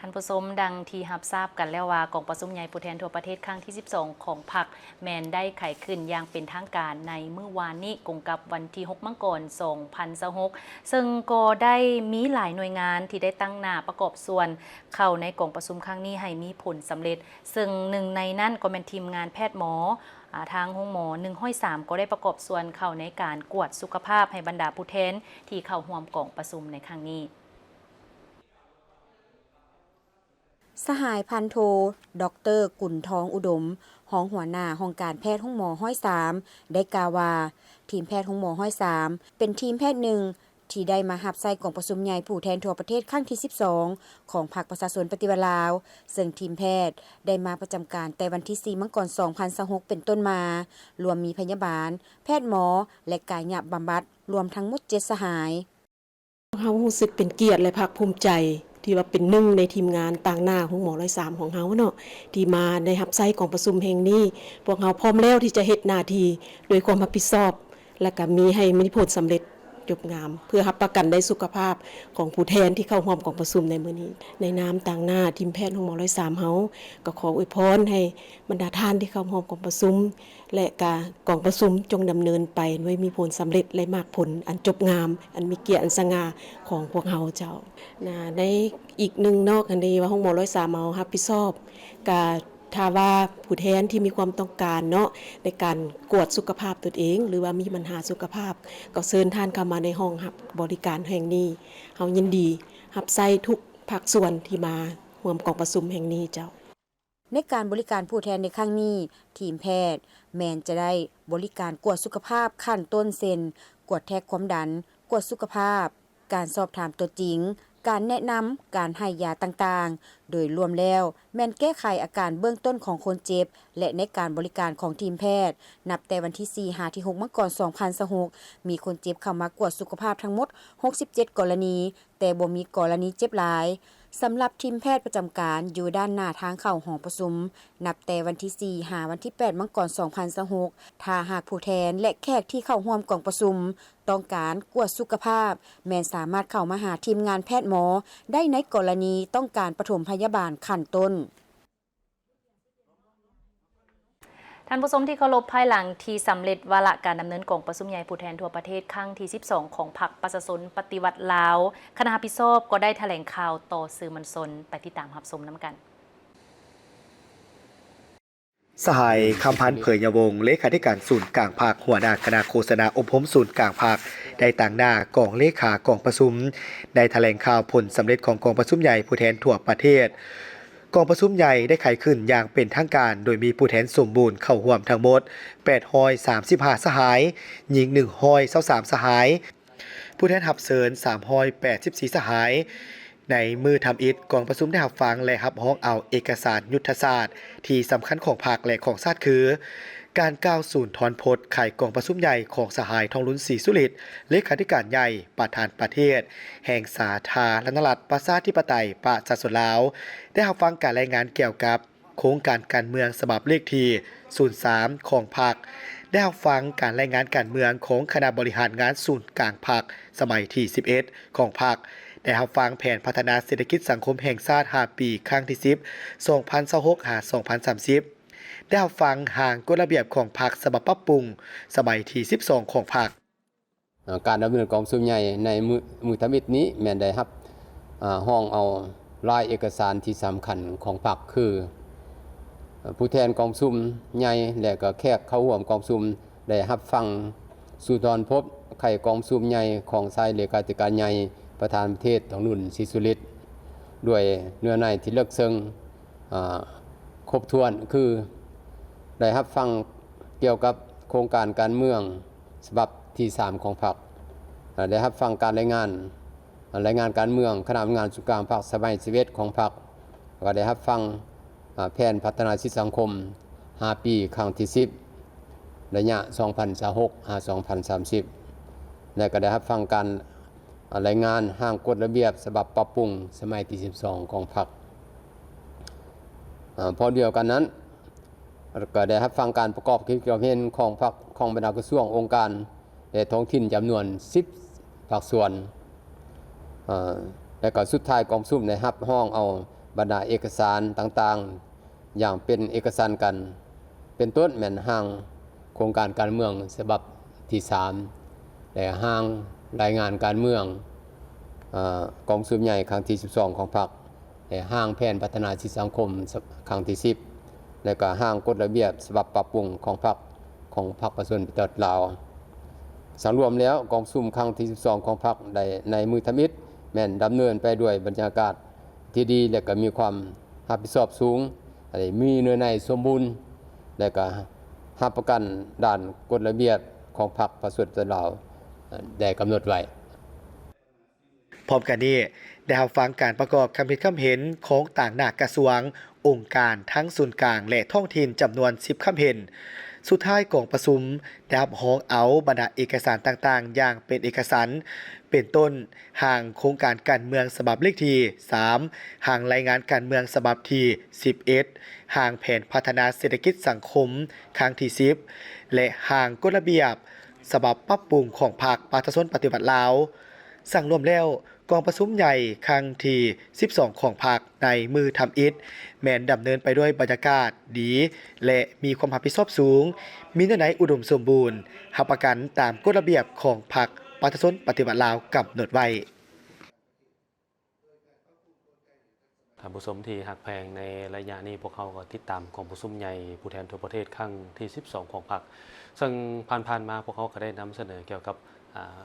ທ່ານຜູ້ຊົມ, ດັ່ງທີ່ຮັບຊາບກັນແລ້ວວ່າ ກອງປະຊຸມໃຫຍ່ຜູ້ແທນທົ່ວປະເທດຄັ້ງທີສິບສອງຂອງພັກ ແມ່ນໄດ້ໄຂຂຶ້ນຢ່າງເປັນທາງການໃນມື້ວານນີ້ ກົງກັບວັນທີຫົກ ມັງກອນ ສອງພັນຊາວຫົກ ເຊິ່ງກໍໄດ້ມີຫຼາຍໜ່ວຍງານທີ່ໄດ້ຕັ້ງໜ້າປະກອບສ່ວນເຂົ້າໃນກອງປະຊຸມຄັ້ງນີ້ໃຫ້ມີຜົນສຳເລັດ ເຊິ່ງໜຶ່ງໃນນັ້ນກໍແມ່ນທີມງານແພດໝໍ ອາ ທາງໂຮງໝໍໜຶ່ງຮ້ອຍສາມ ກໍໄດ້ປະກອບສ່ວນເຂົ້າໃນການກວດສຸຂະພາບໃຫ້ບັນດາຜູ້ແທນທີ່ເຂົ້າຮ່ວມກອງປະຊຸມໃນຄັ້ງນີ້. ສະຫາຍພັນໂທ ດອກເຕີ ກຸນທອງອຸດົມ ຮອງຫົວໜ້າຫ້ອງການແພດໂຮງໝໍຮ້ອຍສາມ ໄດ້ກ່າວວ່າ ທີມແພດໂຮງໝໍຮ້ອຍສາມ ເປັນທີມແພດໜຶ່ງ ທີ່ໄດ້ມາຮັບໃຊ້ກອງປະຊຸມໃຫຍ່ຜູ້ແທນທົ່ວປະເທດຄັ້ງທີສິບສອງ ຂອງພັກປະຊາຊົນປະຕິວັດລາວ, ເຊິ່ງທີມແພດໄດ້ມາປະຈຳການແຕ່ວັນທີສີ່ ມັງກອນ ສອງພັນຊາວຫົກ ເປັນຕົ້ນມາ, ລວມມີພະຍາບານ, ແພດໝໍ ແລະ ກາຍະບຳບັດ, ລວມທັງໝົດເຈັດສະຫາຍ. ເຮົາຮູ້ສຶກເປັນກຽດ ແລະ ພາກພູມໃຈ ທີ່ວ່າເປັນໜຶ່ງໃນທີມງານຕາງໜ້າໂຮງໝໍຮ້ອຍສາມຂອງເຮົາເນາະ ທີ່ມາໄດ້ຮັບໃຊ້ກອງປະຊຸມແຫ່ງນີ້. ພວກເຮົາພ້ອມແລ້ວທີ່ຈະເຮັດໜ້າທີ່ດ້ວຍຄວາມຮັບຜິດຊອບ ແລະ ກະມີໃຫ້ມີຜົນສຳເລັດຈົບງາມ ເພື່ອຮັບປະກັນໄດ້ສຸຂະພາບຂອງຜູ້ແທນທີ່ເຂົ້າຮ່ວມກອງປະຊຸມໃນມື້ນີ້. ໃນນາມຕາງໜ້າທີມແພດໂຮງໝໍຮ້ອຍສາມເຮົາ ກໍຂໍອວຍພອນໃຫ້ບັນດາທ່ານທີ່ເຂົ້າຮ່ວມກອງປະຊຸມ ແລະ ກະກອງປະຊຸມຈົ່ງດຳເນີນໄປດ້ວຍມີຜົນສຳເລັດ ແລະ ໝາກຜົນອັນຈົບງາມ ອັນມີກຽດອັນສະຫງ່າຂອງພວກເຮົາເຈົ້າ. ນະ ໃນອີກໜຶ່ງນອກຫັ້ນເດ ວ່າໂຮງໝໍຮ້ອຍສາມເຮົາຮັບຜິດຊອບ ກະ ຖ້າວ່າຜູ້ແທນທີ່ມີຄວາມຕ້ອງການເນາະ ໃນການກວດສຸຂະພາບຕົນເອງ ຫຼືວ່າມີບັນຫາສຸຂະພາບ ກໍເຊີນທ່ານເຂົ້າມາໃນຫ້ອງຮັບບໍລິການແຫ່ງນີ້. ເຮົາຍິນດີຮັບໃຊ້ທຸກພາກສ່ວນທີ່ມາຮ່ວມກອງປະຊຸມແຫ່ງນີ້ເຈົ້າ. ໃນການບໍລິການຜູ້ແທນໃນຄັ້ງນີ້, ທີມແພດແມ່ນຈະໄດ້ບໍລິການກວດສຸຂະພາບຂັ້ນຕົ້ນ ເຊັ່ນ ກວດແທກຄວາມດັນ, ກວດສຸຂະພາບ, ການສອບຖາມຕົວຈິງ, ການແນະນຳ, ການໃຫ້ຢາຕ່າງໆ. ໂດຍລວມແລ້ວ ແມ່ນແກ້ໄຂອາການເບື້ອງຕົ້ນຂອງຄົນເຈັບ ແລະ ໃນການບໍລິການຂອງທີມແພດ, ນັບແຕ່ວັນທີສີ່ ຫາ ທີຫົກ ມັງກອນ ສອງພັນຊາວຫົກ ມີຄົນເຈັບເຂົ້າມາກວດສຸຂະພາບທັງໝົດ ຫົກສິບເຈັດ ກໍລະນີ, ແຕ່ບໍ່ມີກໍລະນີເຈັບຫຼາຍ. ສຳລັບທີມແພດປະຈຳການຢູ່ດ້ານໜ້າທາງເຂົ້າຫໍປະຊຸມ, ນັບແຕ່ວັນທີສີ່ ຫາ ວັນທີແປດ ມັງກອນ ສອງພັນຊາວຫົກ ຖ້າຫາກຜູ້ແທນ ແລະ ແຂກທີ່ເຂົ້າຮ່ວມກອງປະຊຸມ ຕ້ອງການກວດສຸຂະພາບ ແມ່ນສາມາດເຂົ້າມາຫາທີມງານແພດໝໍໄດ້ໃນກໍລະນີຕ້ອງການປະຖົມພະຍາບານຂັ້ນຕົ້ນ. ທ່ານຜູ້ຊົມທີ່ເຄົາລົບ, ພາຍຫຼັງທີ່ສຳເລັດວາລະການດຳເນີນກອງປະຊຸມໃຫຍ່ຜູ້ແທນທົ່ວປະເທດຄັ້ງທີສິບສອງຂອງພັກປະຊາຊົນປະຕິວັດລາວ, ຄະນະຮັບຜິດຊອບກໍໄດ້ຖະແຫຼງຂ່າວຕໍ່ສື່ມວນຊົນ. ໄປຕິດຕາມຮັບຊົມນຳກັນ. ສະຫາຍ ຄຳພັນ ເຜີຍຍະວົງ ເລຂາທິການສູນກາງພັກ, ຫົວໜ້າຄະນະໂຄສະນາອົບຮົມສູນກາງພັກ ໄດ້ຕາງໜ້າກອງເລຂາກອງປະຊຸມ ໄດ້ຖະແຫຼງຂ່າວຜົນສຳເລັດຂອງກອງປະຊຸມໃຫຍ່ຜູ້ແທນທົ່ວປະເທດ. ກອງປະຊຸມໃຫຍ່ໄດ້ໄຂຂຶ້ນຢ່າງເປັນທາງການ ໂດຍມີຜູ້ແທນສົມບູນເຂົ້າຮ່ວມທັງໝົດ ແປດຮ້ອຍສາມສິບຫ້າ ສະຫາຍ, ຍິງ ໜຶ່ງຮ້ອຍຊາວສາມ ສະຫາຍ, ຜູ້ແທນຮັບເຊີນ ສາມຮ້ອຍແປດສິບສີ່ ສະຫາຍ. ໃນມື້ທຳອິດ, ກອງປະຊຸມໄດ້ຮັບຟັງ ແລະ ຮັບຮອງເອົາເອກະສານຍຸດທະສາດທີ່ສຳຄັນຂອງພັກ ແລະ ຂອງຊາດ ຄື ການກ່າວສູນທອນພົດໄຂກອງປະຊຸມໃຫຍ່ຂອງສະຫາຍ ທອງລຸນ ສີສຸລິດ ເລຂາທິການໃຫຍ່ ປະທານປະເທດແຫ່ງສາທາລະນະລັດ ປະຊາທິປະໄຕ ປະຊາຊົນລາວ, ໄດ້ຮັບຟັງການລາຍງານກ່ຽວກັບໂຄງການການເມືອງສະບັບເລກທີ ສູນສາມ ຂອງພັກ, ໄດ້ຮັບຟັງການລາຍງານການເມືອງຂອງຄະນະບໍລິຫານງານສູນກາງພັກ ສະໄໝທີ ສິບເອັດ ຂອງພັກ, ໄດ້ຮັບຟັງແຜນພັດທະນາເສດຖະກິດສັງຄົມແຫ່ງຊາດ ຫ້າ ປີ ຄັ້ງທີ ສິບ ສອງພັນຊາວຫົກ ຫາ ສອງພັນສາມສິບ. ໄດ້ຮັບຟັງຮ່າງກົດລະບຽບຂອງພັກສະບັບປັບປຸງສະໄໝທີສິບສອງຂອງພັກ. ເອີ່ ການດຳເນີນກອງປະຊຸມໃຫຍ່ໃນມື້ ມື້ທຳອິດນີ້ແມ່ນໄດ້ຮັບ ເອີ່ ຮອງເອົາລາຍເອກະສານທີ່ສຳຄັນຂອງພັກ ຄື ເອີ່ ຜູ້ແທນກອງປະຊຸມໃຫຍ່ ແລະ ກໍແຂກເຂົ້າຮ່ວມກອງປະຊຸມ ໄດ້ຮັບຟັງສຸນທອນພົດໄຂກອງປະຊຸມໃຫຍ່ຂອງສາຍເລຂາທິການໃຫຍ່ ປະທານປະເທດ ທອງລຸນ ສີສຸລິດ ດ້ວຍເນື້ອໃນທີ່ເລິກເຊິ່ງ ເອີ່ ຄົບຖ້ວນ ຄື ໄດ້ຮັບຟັງກ່ຽວກັບໂຄງການການເມືອງສະບັບທີສາມຂອງພັກ, ເອີ່ ໄດ້ຮັບຟັງການລາຍງານ ລາຍງານການເມືອງຄະນະບໍລິຫານສູນກາງພັກສະໄໝທີສິບເອັດຂອງພັກ, ແລ້ວກໍໄດ້ຮັບຟັງ ເອີ່ ແຜນພັດທະນາສິດສັງຄົມຫ້າປີຄັ້ງທີສິບ ໄລຍະສອງພັນຊາວຫົກ ຫາ ສອງພັນສາມສິບ ແລະ ກໍໄດ້ຮັບຟັງການ ລາຍງານຮ່າງກົດລະບຽບສະບັບປັບປຸງສະໄໝທີສິບສອງຂອງພັກ. ເອີ່ ພ້ອມດຽວກັນນັ້ນ ກໍໄດ້ຮັບຟັງການປະກອບຄຳຄິດຄຳເຫັນຂອງພັກ ຂອງບັນດາກະຊວງ, ອົງການ ແລະ ທ້ອງຖິ່ນຈຳນວນສິບພາກສ່ວນ. ເອີ່ ແລະ ກໍສຸດທ້າຍກອງປະຊຸມໄດ້ຮັບຮອງເອົາບັນດາເອກະສານຕ່າງໆ ຢ່າງເປັນເອກະສັນກັນ ເປັນຕົ້ນແມ່ນຮ່າງໂຄງການການເມືອງສະບັບທີສາມ ແລະ ຮ່າງລາຍງານການເມືອງ ເອີ່ ກອງປະຊຸມໃຫຍ່ຄັ້ງທີສິບສອງຂອງພັກ ແລະ ຮ່າງແຜນພັດທະນາສິດສັງຄົມຄັ້ງທີສິບ ແລະ ກໍຮ່າງກົດລະບຽບສະບັບປັບປຸງຂອງພັກ ຂອງພັກປະຊາຊົນປະຕິວັດລາວ. ສະລວມແລ້ວ ກອງປະຊຸມຄັ້ງທີສິບສອງຂອງພັກໄດ້ໃນມື້ທຳອິດ ແມ່ນດຳເນີນໄປດ້ວຍບັນຍາກາດ ທີ່ດີ ແລະ ກໍມີຄວາມຮັບຜິດຊອບສູງ, ໄດ້ມີເນື້ອໃນສົມບູນ ແລະ ກໍຮັບປະກັນດ້ານກົດລະບຽບຂອງພັກປະຊາຊົນປະຕິວັດລາວ ເອີ່ ໄດ້ກຳນົດໄວ້. ພ້ອມກັນນີ້ ໄດ້ຮັບຟັງການປະກອບຄຳຄິດຄຳເຫັນຂອງຕາງໜ້າກະຊວງ, ອົງການທັງສູນກາງ ແລະ ທ້ອງຖິ່ນຈຳນວນສິບຄຳເຫັນ. ສຸດທ້າຍກອງປະຊຸມໄດ້ຮັບຮອງເອົາບັນດາເອກະສານຕ່າງໆຢ່າງເປັນເອກະສັນ ເປັນຕົ້ນ ຮ່າງໂຄງການການເມືອງສະບັບເລກທີສາມ, ຮ່າງລາຍງານການເມືອງສະບັບທີສິບເອັດ, ຮ່າງແຜນພັດທະນາເສດຖະກິດສັງຄົມຄັ້ງທີສິບ ແລະ ຮ່າງກົດລະບຽບສະບັບປັບປຸງຂອງພັກປະຊາຊົນປະຕິວັດລາວ. ສັງລວມແລ້ວ, ກອງປະຊຸມໃຫຍ່ຄັ້ງທີສິບສອງຂອງພັກໃນມື້ທຳອິດ ແມ່ນດຳເນີນໄປດ້ວຍບັນຍາກາດດີ ແລະ ມີຄວາມຮັບຜິດຊອບສູງ, ມີເນື້ອໃນອຸດົມສົມບູນ, ຮັບປະກັນຕາມກົດລະບຽບຂອງພັກປະຊາຊົນປະຕິວັດລາວກຳນົດໄວ້. ທ່ານຜູ້ຊົມທີ່ຮັກແພງ, ໃນໄລຍະນີ້ພວກເຮົາກໍຕິດຕາມກອງປະຊຸມໃຫຍ່ຜູ້ແທນທົ່ວປະເທດຄັ້ງທີສິບສອງຂອງພັກ, ເຊິ່ງຜ່ານໆມາພວກເຮົາກໍໄດ້ນຳສະເໜີກ່ຽວກັບ ອາ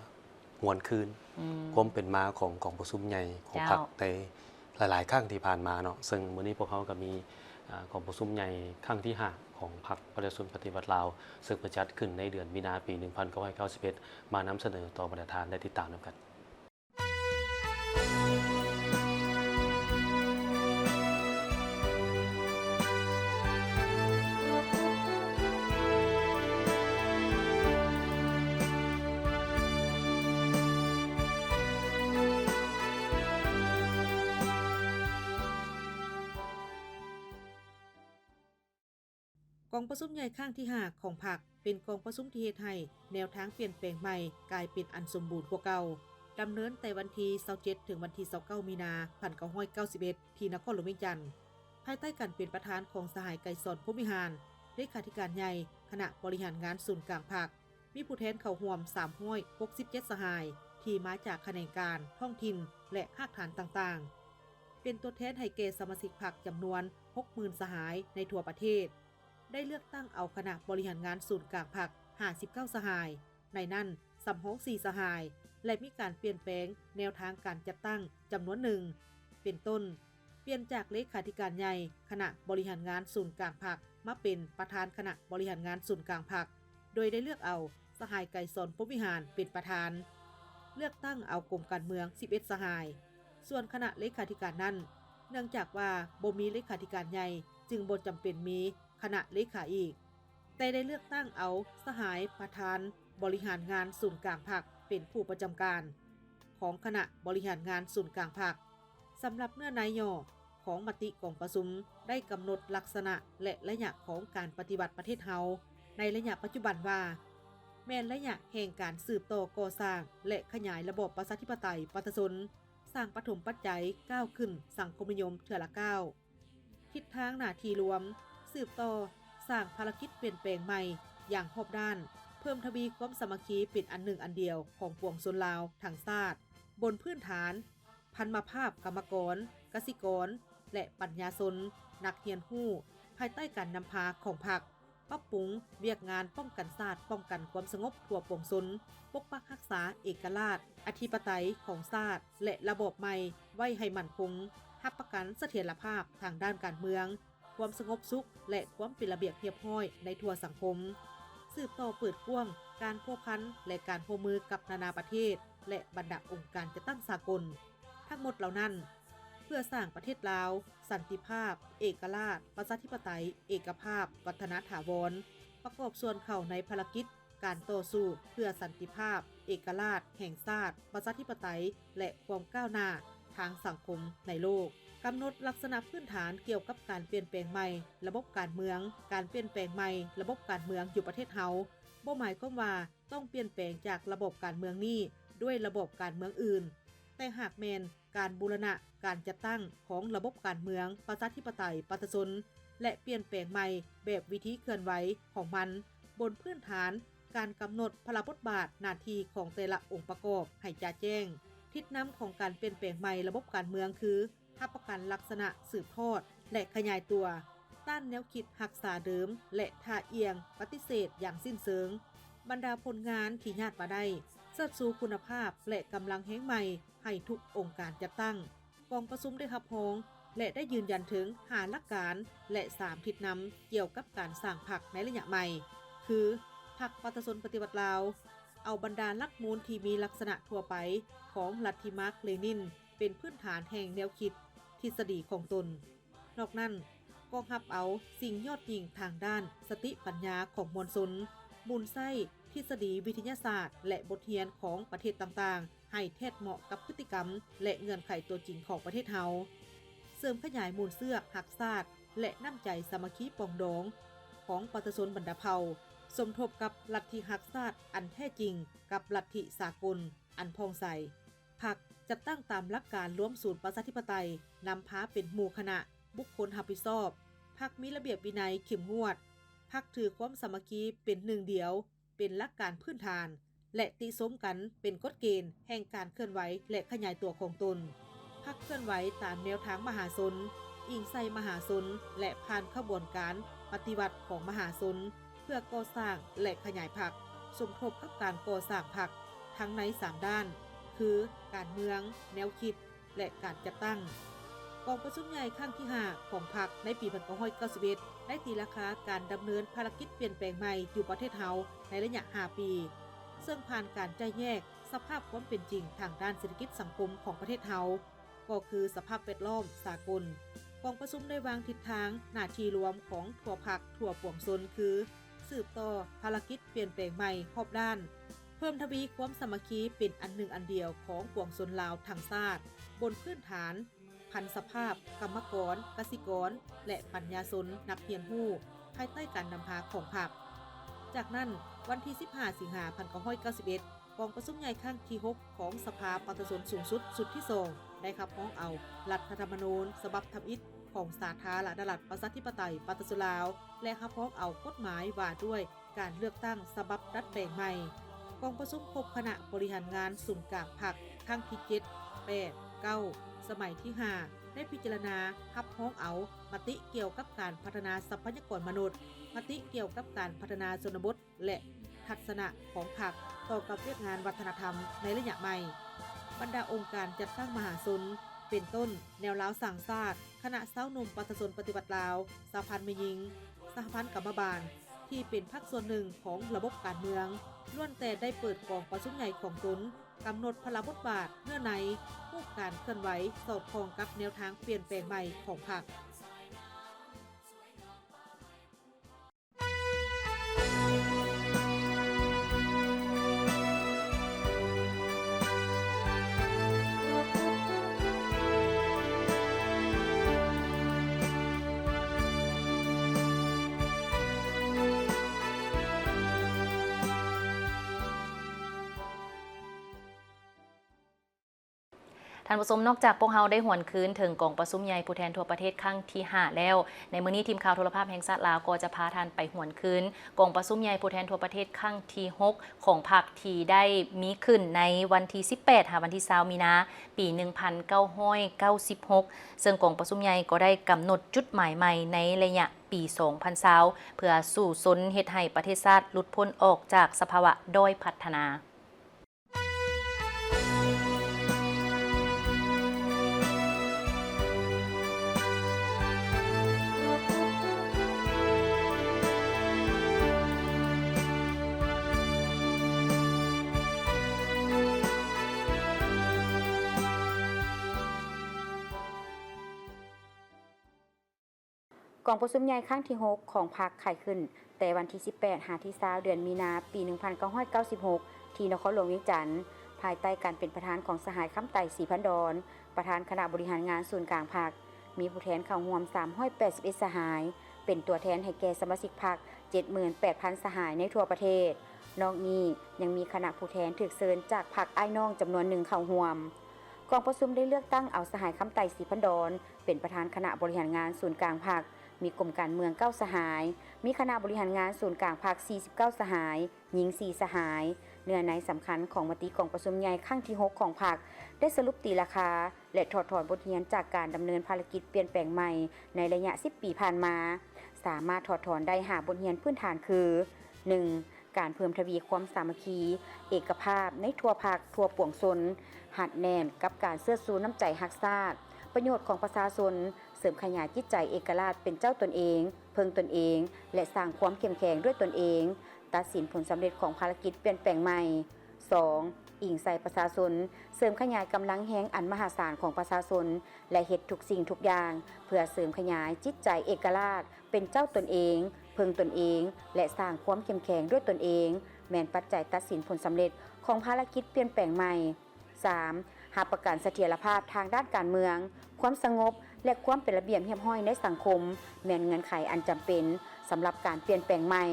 ຫວນຄືນ ອືມ ຄວາມເປັນມາຂອງກອງປະຊຸມໃຫຍ່ຂອງ ເຈົ້າ ພັກໃນຫຼາຍໆຄັ້ງທີ່ຜ່ານມາເນາະ, ເຊິ່ງມື້ນີ້ພວກເຮົາກໍມີ ອາ ກອງປະຊຸມໃຫຍ່ຄັ້ງທີຫ້າຂອງພັກປະຊາຊົນປະຕິວັດລາວ ເຊິ່ງໄປຈັດຂຶ້ນໃນເດືອນມີນາປີໜຶ່ງພັນເກົ້າຮ້ອຍເກົ້າສິບເອັດ ມານຳສະເໜີຕໍ່ບັນດາທ່ານໄດ້ຕິດຕາມນຳກັນ. ກອງປະຊຸມໃຫຍ່ຄັ້ງທີຫ້າຂອງພັກ ເປັນກອງປະຊຸມທີ່ເຮັດໃຫ້ແນວທາງປ່ຽນແປງໃໝ່ກາຍເປັນອັນສົມບູນກວ່າເກົ່າ, ດຳເນີນແຕ່ວັນທີຊາວເຈັດ ເຖິງວັນທີຊາວເກົ້າ ມີນາ ພັນເກົ້າຮ້ອຍເກົ້າສິບເອັດ ທີ່ນະຄອນຫຼວງວຽງຈັນ, ພາຍໃຕ້ການເປັນປະທານຂອງສະຫາຍ ໄກສອນ ພົມວິຫານ ເລຂາທິການໃຫຍ່ຄະນະບໍລິຫານງານສູນກາງພັກ, ມີຜູ້ແທນເຂົ້າຮ່ວມສາມຮ້ອຍຫົກສິບເຈັດສະຫາຍ ທີ່ມາຈາກຂະແໜງການ, ທ້ອງຖິ່ນ ແລະ ຮາກຖານຕ່າງໆ, ເປັນຕົວແທນໃຫ້ແກ່ສະມາຊິກພັກຈຳນວນຫົກໝື່ນສະຫາຍໃນທົ່ວປະເທດ, ໄດ້ເລືອກຕັ້ງເອົາຄະນະບໍລິຫານງານສູນກາງພັກຫ້າສິບເກົ້າສະຫາຍ, ໃນນັ້ນສຳຮອງສີ່ສະຫາຍ ແລະ ມີການປ່ຽນແປງແນວທາງການຈັດຕັ້ງຈຳນວນໜຶ່ງ, ເປັນຕົ້ນ, ປ່ຽນຈາກເລຂາທິການໃຫຍ່ຄະນະບໍລິຫານງານສູນກາງພັກ ມາເປັນປະທານຄະນະບໍລິຫານງານສູນກາງພັກ, ໂດຍໄດ້ເລືອກເອົາສະຫາຍ ໄກສອນ ພົມວິຫານ ເປັນປະທານ, ເລືອກຕັ້ງເອົາກົມການເມືອງສິບເອັດສະຫາຍ, ສ່ວນຄະນະເລຂາທິການນັ້ນ, ເນື່ອງຈາກວ່າບໍ່ມີເລຂາທິການໃຫຍ່, ຈຶ່ງບໍ່ຈຳເປັນມີຄະນະເລຂາອີກ, ແຕ່ໄດ້ເລືອກຕັ້ງເອົາສະຫາຍປະທານບໍລິຫານງານສູນກາງພັກເປັນຜູ້ປະຈຳການຂອງຄະນະບໍລິຫານງານສູນກາງພັກ. ສຳລັບເນື້ອໃນຫຍໍ້ຂອງມະຕິກອງປະຊຸມ ໄດ້ກຳນົດລັກສະນະ ແລະ ໄລຍະຂອງການປະຕິວັດປະເທດເຮົາໃນໄລຍະປັດຈຸບັນວ່າ ແມ່ນໄລຍະແຫ່ງການສືບຕໍ່ກໍ່ສ້າງ ແລະ ຂະຫຍາຍລະບອບປະຊາທິປະໄຕປະຊາຊົນ, ສ້າງປະຖົມປັດໄຈກ້າວຂຶ້ນສັງຄົມນິຍົມເທື່ອລະກ້າວ. ທິດທາງໜ້າທີ່ລວມ ສືບຕໍ່ ສ້າງພາລະກິດປ່ຽນແປງໃໝ່ຢ່າງຮອບດ້ານ, ເພີ່ມທະວີຄວາມສາມັກຄີເປັນອັນໜຶ່ງອັນດຽວຂອງປວງຊົນລາວທັງຊາດ, ບົນພື້ນຖານພັນມະພາບກຳມະກອນ, ກະສິກອນ ແລະ ປັນຍາຊົນ, ນັກຮຽນຮູ້, ພາຍໃຕ້ການນຳພາຂອງພັກ, ປັບປຸງວຽກງານປ້ອງກັນຊາດ, ປ້ອງກັນຄວາມສະຫງົບທົ່ວປວງຊົນ, ປົກປັກຮັກສາເອກະລາດ, ອະທິປະໄຕຂອງຊາດ ແລະ ລະບອບໃໝ່ໄວ້ໃຫ້ໝັ້ນຄົງ, ຮັບປະກັນສະຖຽນລະພາບທາງດ້ານການເມືອງ, ຄວາມສະຫງົບສຸກ ແລະ ຄວາມເປັນລະບຽບຮຽບຮ້ອຍໃນທົ່ວສັງຄົມ, ສືບຕໍ່ເປີດກວ້າງການພົວພັນ ແລະ ການຮ່ວມມືກັບນານາປະເທດ ແລະ ບັນດາອົງການຈັດຕັ້ງສາກົນ. ທັງໝົດເຫຼົ່ານັ້ນ ເພື່ອສ້າງປະເທດລາວສັນຕິພາບ, ເອກະລາດ, ປະຊາທິປະໄຕ, ເອກະພາບ, ວັດທະນາຖາວອນ, ປະກອບສ່ວນເຂົ້າໃນພາລະກິດການຕໍ່ສູ້ເພື່ອສັນຕິພາບ, ເອກະລາດແຫ່ງຊາດ, ປະຊາທິປະໄຕ ແລະ ຄວາມກ້າວໜ້າທາງສັງຄົມໃນໂລກ. ກຳນົດລັກສະນະພື້ນຖານກ່ຽວກັບການປ່ຽນແປງໃໝ່ລະບົບການເມືອງ. ການປ່ຽນແປງໃໝ່ລະບົບການເມືອງຢູ່ປະເທດເຮົາ ບໍ່ໝາຍຄວາມວ່າຕ້ອງປ່ຽນແປງຈາກລະບອບການເມືອງນີ້ດ້ວຍລະບອບການເມືອງອື່ນ, ແຕ່ຫາກແມ່ນການບູລະນະການຈັດຕັ້ງຂອງລະບົບການເມືອງປະຊາທິປະໄຕປະຊາຊົນ ແລະ ປ່ຽນແປງໃໝ່ແບບວິທີເຄື່ອນໄຫວຂອງມັນ ບົນພື້ນຖານການກຳນົດພາລະບົດບາດໜ້າທີ່ຂອງແຕ່ລະອົງປະກອບໃຫ້ຈະແຈ້ງ. ທິດນຳຂອງການປ່ຽນແປງໃໝ່ລະບົບການເມືອງຄື ຮັບປະກັນລັກສະນະສືບທອດ ແລະ ຂະຫຍາຍຕົວ, ຕ້ານແນວຄິດຮັກສາເດີມ ແລະ ທ່າອ່ຽງປະຕິເສດຢ່າງສິ້ນເຊີງບັນດາຜົນງານທີ່ຍາດມາໄດ້, ເຊີດຊູຄຸນນະພາບ ແລະ ກຳລັງແຮງໃໝ່ໃຫ້ທຸກອົງການຈັດຕັ້ງ. ກອງປະຊຸມໄດ້ຮັບຮອງ ແລະ ໄດ້ຢືນຢັນເຖິງຫ້າຫຼັກການ ແລະ ສາມທິດນຳກ່ຽວກັບການສ້າງພັກໃນໄລຍະໃໝ່ ຄື ພັກປະຊາຊົນປະຕິວັດລາວ ເອົາບັນດາຫຼັກມູນທີ່ມີລັກສະນະທົ່ວໄປຂອງລັດທິມາກເລນິນ ເປັນພື້ນຖານແຫ່ງແນວຄິດທິດສະດີຂອງຕົນ. ນອກນັ້ນ ກໍຮັບເອົາສິ່ງຍອດຍິ່ງທາງດ້ານສະຕິປັນຍາຂອງມວນຊົນ, ໝູນໃຊ້ທິດສະດີວິທະຍາສາດ ແລະ ບົດຮຽນຂອງປະເທດຕ່າງໆ ໃຫ້ແທດເໝາະກັບພຶດຕິກຳ ແລະ ເງື່ອນໄຂຕົວຈິງຂອງປະເທດເຮົາ, ເສີມຂະຫຍາຍມູນເຊືອກຮັກຊາດ ແລະ ນ້ຳໃຈສາມັກຄີປອງດອງຂອງປະຊາຊົນບັນດາເຜົ່າ, ສົມທົບກັບລັດທິຮັກຊາດອັນແທ້ຈິງກັບລັດທິສາກົນອັນຜ່ອງໃສ. ພັກຈັດຕັ້ງຕາມຫຼັກການລວມສູນປະຊາທິປະໄຕ, ນຳພາເປັນໝູ່ຄະນະບຸກຄົນຮັບຜິດຊອບ. ພັກມີລະບຽບວິໄນເຂັ້ມງວດ. ພັກຖືຄວາມສາມັກຄີເປັນໜຶ່ງດຽວ ເປັນຫຼັກການພື້ນຖານ ແລະ ຕິຊົມກັນເປັນກົດເກນແຫ່ງການເຄື່ອນໄຫວ ແລະ ຂະຫຍາຍຕົວຂອງຕົນ. ພັກເຄື່ອນໄຫວຕາມແນວທາງມະຫາຊົນ, ອີງໃສ່ມະຫາຊົນ ແລະ ຜ່ານຂະບວນການປະຕິວັດຂອງມະຫາຊົນ ເພື່ອກໍ່ສ້າງ ແລະ ຂະຫຍາຍພັກ, ສົມທົບກັບການກໍ່ສ້າງພັກທັງໃນສາມດ້ານ ຄື ການເມືອງ, ແນວຄິດ ແລະ ການຈັດຕັ້ງ. ກອງປະຊຸມໃຫຍ່ຄັ້ງທີຫ້າຂອງພັກໃນປີພັນເກົ້າຮ້ອຍເກົ້າສິບເອັດ ໄດ້ຕີລາຄາການດຳເນີນພາລະກິດປ່ຽນແປງໃໝ່ຢູ່ປະເທດເຮົາໃນໄລຍະຫ້າປີ, ເຊິ່ງຜ່ານການຈະແຍກສະພາບຄວາມເປັນຈິງທາງດ້ານເສດຖະກິດສັງຄົມຂອງປະເທດເຮົາ ກໍຄືສະພາບແວດລ້ອມສາກົນ. ກອງປະຊຸມໄດ້ວາງທິດທາງໜ້າທີ່ລວມຂອງທົ່ວພັກທົ່ວປວງຊົນ ຄື ສືບຕໍ່ພາລະກິດປ່ຽນແປງໃໝ່ຮອບດ້ານ, ເພີ່ມທະວີຄວາມສາມັກຄີເປັນອັນໜຶ່ງອັນດຽວຂອງປວງຊົນລາວທັງຊາດ, ບົນພື້ນຖານພັນສະພາບກຳມະກອນ, ກະສິກອນ ແລະ ປັນຍາຊົນນັກຮຽນຮູ້ ພາຍໃຕ້ການນຳພາຂອງພັກ. ຈາກນັ້ນ, ວັນທີສິບຫ້າ ສິງຫາ ພັນເກົ້າຮ້ອຍເກົ້າສິບເອັດ ກອງປະຊຸມໃຫຍ່ຄັ້ງທີຫົກຂອງສະພາປະຊາຊົນສູງສຸດຊຸດທີສອງ ໄດ້ຮັບຮອງເອົາລັດຖະທຳມະນູນສະບັບທຳອິດຂອງສາທາລະນະລັດປະຊາທິປະໄຕປະຊາຊົນລາວ ແລະ ຮັບຮອງເອົາກົດໝາຍວ່າດ້ວຍການເລືອກຕັ້ງສະບັບດັດແປງໃໝ່. ກອງປະຊຸມພົບຄະນະບໍລິຫານງານສູນກາງພັກຄັ້ງທີເຈັດ ແປດ ເກົ້າ ສະໄໝທີຫ້າ ໄດ້ພິຈາລະນາຮັບຮອງເອົາມະຕິກ່ຽວກັບການພັດທະນາຊັບພະຍາກອນມະນຸດ, ມະຕິກ່ຽວກັບການພັດທະນາຊົນນະບົດ ແລະ ທັດສະນະຂອງພັກຕໍ່ກັບວຽກງານວັດທະນະທຳໃນໄລຍະໃໝ່. ບັນດາອົງການຈັດຕັ້ງມະຫາຊົນ ເປັນຕົ້ນ ແນວລາວສ້າງຊາດ, ຄະນະຊາວໜຸ່ມປະຊາຊົນປະຕິວັດລາວ, ສະຫະພັນແມ່ຍິງ, ສະຫະພັນກຳມະບານ ທີ່ເປັນພາກສ່ວນໜຶ່ງຂອງລະບົບການເມືອງ ລ້ວນແຕ່ໄດ້ເປີດກອງປະຊຸມໃຫຍ່ຂອງຕົນ, ກຳນົດພາລະບົດບາດ, ເນື້ອໃນ, ຮູບການເຄື່ອນໄຫວ ສອດຄ່ອງກັບແນວທາງປ່ຽນແປງໃໝ່ຂອງພັກ. ທ່ານຜູ້ຊົມ, ນອກຈາກພວກເຮົາໄດ້ຫວນຄືນເຖິງກອງປະຊຸມໃຫຍ່ຜູ້ແທນທົ່ວປະເທດຄັ້ງທີຫ້າແລ້ວ, ໃນມື້ນີ້ທີມຂ່າວໂທລະພາບແຫ່ງຊາດລາວກໍຈະພາທ່ານໄປຫວນຄືນກອງປະຊຸມໃຫຍ່ຜູ້ແທນທົ່ວປະເທດຄັ້ງທີຫົກຂອງພັກ ທີ່ໄດ້ມີຂຶ້ນໃນວັນທີສິບແປດຫາວັນທີຊາວມີນາ ປີໜຶ່ງພັນເກົ້າຮ້ອຍເກົ້າສິບຫົກ ເຊິ່ງກອງປະຊຸມໃຫຍ່ກໍໄດ້ກຳນົດຈຸດໝາຍໃໝ່ໃນໄລຍະປີສອງພັນຊາວ ເພື່ອສູ້ຊົນເຮັດໃຫ້ປະເທດຊາດຫຼຸດພົ້ນອອກຈາກສະພາວະດ້ອຍພັດທະນາ. ກອງປະຊຸມໃຫຍ່ຄັ້ງທີຫົກຂອງພັກໄຂຂຶ້ນແຕ່ວັນທີສິບແປດຫາທີຊາວເດືອນມີນາ ປີໜຶ່ງພັນເກົ້າຮ້ອຍເກົ້າສິບຫົກ ທີ່ນະຄອນຫຼວງວຽງຈັນ, ພາຍໃຕ້ການເປັນປະທານຂອງສະຫາຍ ຄຳໄຕ ສີພັນດອນ, ປະທານຄະນະບໍລິຫານງານສູນກາງພັກ, ມີຜູ້ແທນເຂົ້າຮ່ວມສາມຮ້ອຍແປດສິບເອັດສະຫາຍ, ເປັນຕົວແທນໃຫ້ແກ່ສະມາຊິກພັກເຈັດໝື່ນແປດພັນສະຫາຍໃນທົ່ວປະເທດ. ນອກນີ້ຍັງມີຄະນະຜູ້ແທນຖືກເຊີນຈາກພັກອ້າຍນ້ອງຈຳນວນໜຶ່ງເຂົ້າຮ່ວມ. ກອງປະຊຸມໄດ້ເລືອກຕັ້ງເອົາສະຫາຍ ຄຳໄຕ ສີພັນດອນ ເປັນປະທານຄະນະບໍລິຫານງານສູນກາງພັກ, ມີກົມການເມືອງເກົ້າສະຫາຍ, ມີຄະນະບໍລິຫານງານສູນກາງພັກສີ່ສິບເກົ້າສະຫາຍ, ຍິງສີ່ສະຫາຍ. ເນື້ອໃນສຳຄັນຂອງມະຕິກອງປະຊຸມໃຫຍ່ຄັ້ງທີຫົກຂອງພັກ ໄດ້ສະຫຼຸບຕີລາຄາ ແລະ ຖອດຖອນບົດຮຽນຈາກການດຳເນີນພາລະກິດປ່ຽນແປງໃໝ່ໃນໄລຍະສິບປີຜ່ານມາ, ສາມາດຖອດຖອນໄດ້ຫ້າບົດຮຽນພື້ນຖານຄື ໜຶ່ງ ການເພີ່ມທະວີຄວາມສາມັກຄີ, ເອກະພາບໃນທົ່ວພັກ, ທົ່ວປວງຊົນ, ຮັດແໜ້ນກັບການເຊີດຊູນ້ຳໃຈຮັກຊາດ, ປະໂຫຍດຂອງປະຊາຊົນ, ເສີມຂະຫຍາຍຈິດໃຈເອກະລາດເປັນເຈົ້າຕົນເອງ, ເພິ່ງຕົນເອງ ແລະ ສ້າງຄວາມເຂັ້ມແຂງດ້ວຍຕົນເອງ, ຕັດສິນຜົນສຳເລັດຂອງພາລະກິດປ່ຽນແປງໃໝ່. ສອງ ອີງໃສ່ປະຊາຊົນ, ເສີມຂະຫຍາຍກຳລັງແຮງອັນມະຫາສານຂອງປະຊາຊົນ ແລະ ເຮັດທຸກສິ່ງທຸກຢ່າງເພື່ອເສີມຂະຫຍາຍຈິດໃຈເອກະລາດ ເປັນເຈົ້າຕົນເອງ, ເພິ່ງຕົນເອງ ແລະ ສ້າງຄວາມເຂັ້ມແຂງດ້ວຍຕົນເອງ ແມ່ນປັດໄຈຕັດສິນຜົນສຳເລັດຂອງພາລະກິດປ່ຽນແປງໃໝ່. ສາມ ຮັບປະກັນສະຖຽນລະພາບທາງດ້ານການເມືອງ, ຄວາມສະຫງົບ ແລະ ຄວາມເປັນລະບຽບຮຽບຮ້ອຍໃນສັງຄົມ ແມ່ນເງື່ອນໄຂອັນຈຳເປັນສຳລັບການປ່ຽນແປງໃໝ່.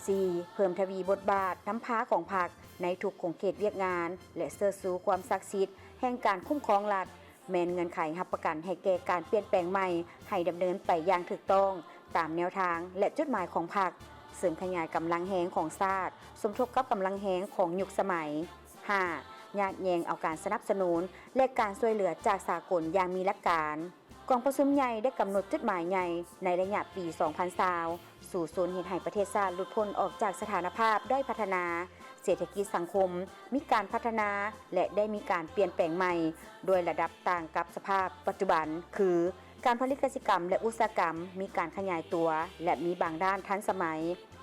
ສີ່ ເພີ່ມທະວີບົດບາດນຳພາຂອງພັກໃນທຸກຂົງເຂດວຽກງານ ແລະ ເຊີດຊູຄວາມສັກສິດແຫ່ງການຄຸ້ມຄອງລັດ ແມ່ນເງື່ອນໄຂຮັບປະກັນໃຫ້ແກ່ການປ່ຽນແປງໃໝ່ ໃຫ້ດຳເນີນໄປຢ່າງຖືກຕ້ອງຕາມແນວທາງ ແລະ ຈຸດໝາຍຂອງພັກ, ເສີມຂະຫຍາຍກຳລັງແຮງຂອງຊາດ ສົມທົບກັບກຳລັງແຮງຂອງຍຸກສະໄໝ. ຫ້າ ຍາດແຍ່ງເອົາການສະໜັບສະໜູນ ແລະ ການຊ່ວຍເຫຼືອຈາກສາກົນຢ່າງມີຫຼັກການ. ກອງປະຊຸມໃຫຍ່ໄດ້ກຳນົດຈຸດໝາຍໃຫຍ່ໃນໄລຍະປີສອງພັນຊາວ ສູ້ຊົນເຮັດໃຫ້ປະເທດຊາດຫຼຸດພົ້ນອອກຈາກສະຖານະພາບດ້ອຍພັດທະນາ, ເສດຖະກິດສັງຄົມມີການພັດທະນາ ແລະ ໄດ້ມີການປ່ຽນແປງໃໝ່ ດ້ວຍລະດັບຕ່າງກັບສະພາບປັດຈຸບັນ ຄື ການຜະລິດກະສິກຳ ແລະ ອຸດສາຫະກຳມີການຂະຫຍາຍຕົວ ແລະ ມີບາງດ້ານທັນສະໄໝ,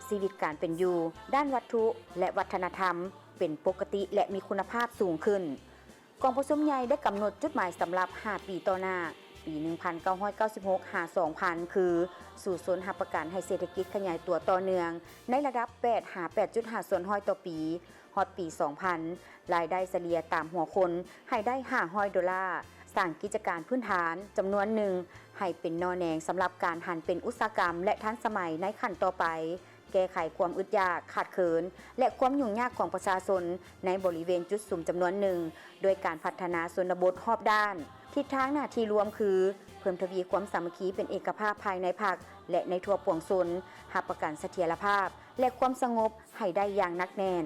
ຊີວິດການເປັນຢູ່ດ້ານວັດຖຸ ແລະ ວັດທະນະທຳ ເປັນປົກກະຕິ ແລະ ມີຄຸນນະພາບສູງຂຶ້ນ. ກອງປະຊຸມໃຫຍ່ໄດ້ກຳນົດຈຸດໝາຍສຳລັບຫ້າປີຕໍ່ໜ້າ, ປີໜຶ່ງພັນເກົ້າຮ້ອຍເກົ້າສິບຫົກຫາສອງພັນ ຄື ສູ້ຊົນຮັບປະກັນໃຫ້ເສດຖະກິດຂະຫຍາຍຕົວຕໍ່ເນື່ອງໃນລະດັບແປດຫາແປດຈຸດຫ້າສ່ວນຮ້ອຍຕໍ່ປີ, ຮອດປີສອງພັນ ລາຍໄດ້ສະເລ່ຍຕາມຫົວຄົນໃຫ້ໄດ້ຫ້າຮ້ອຍໂດລາ, ສ້າງກິດຈະການພື້ນຖານຈຳນວນໜຶ່ງໃຫ້ເປັນໜໍ່ແໜງສຳລັບການຫັນເປັນອຸດສາຫະກຳ ແລະ ທັນສະໄໝໃນຂັ້ນຕໍ່ໄປ. ແກ້ໄຂຄວາມອຶດຢາກຂາດເຂີນ ແລະ ຄວາມຫຍຸ້ງຍາກຂອງປະຊາຊົນໃນບໍລິເວນຈຸດສຸມຈຳນວນໜຶ່ງ ດ້ວຍການພັດທະນາຊົນນະບົດຮອບດ້ານ. ທິດທາງໜ້າທີ່ລວມຄື ເພີ່ມທະວີຄວາມສາມັກຄີເປັນເອກະພາບພາຍໃນພັກ ແລະ ໃນທົ່ວປວງຊົນ, ຮັບປະກັນສະຖຽນລະພາບ ແລະ ຄວາມສະຫງົບໃຫ້ໄດ້ຢ່າງໜັກແໜ້ນ,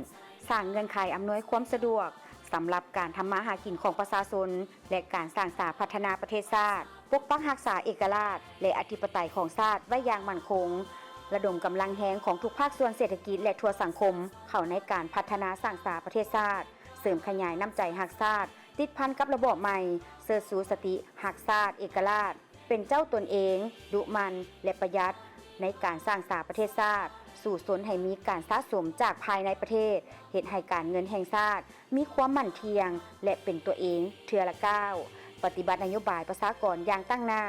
ສ້າງເງື່ອນໄຂອຳນວຍຄວາມສະດວກສຳລັບການທຳມາຫາກິນຂອງປະຊາຊົນ ແລະ ການສ້າງສາພັດທະນາປະເທດຊາດ, ປົກປັກຮັກສາເອກະລາດ ແລະ ອະທິປະໄຕຂອງຊາດໄວ້ຢ່າງໝັ້ນຄົງ, ລະດົມກຳລັງແຮງຂອງທຸກພາກສ່ວນເສດຖະກິດ ແລະ ທົ່ວສັງຄົມເຂົ້າໃນການພັດທະນາສ້າງສາປະເທດຊາດ, ເສີມຂະຫຍາຍນ້ຳໃຈຮັກຊາດ ຕິດພັນກັບລະບອບໃໝ່, ເຊີດຊູສະຕິຮັກຊາດເອກະລາດ, ເປັນເຈົ້າຕົນເອງ, ດຸໝັ່ນ ແລະ ປະຢັດໃນການສ້າງສາປະເທດຊາດ, ສູ້ຊົນໃຫ້ມີການສະສົມຈາກພາຍໃນປະເທດ, ເຮັດໃຫ້ການເງິນແຫ່ງຊາດ ມີຄວາມໝັ້ນທ່ຽງ ແລະ ເປັນຕົວເອງເທື່ອລະກ້າວ, ປະຕິບັດນະໂຍບາຍປະຊາກອນຢ່າງຕັ້ງໜ້າ.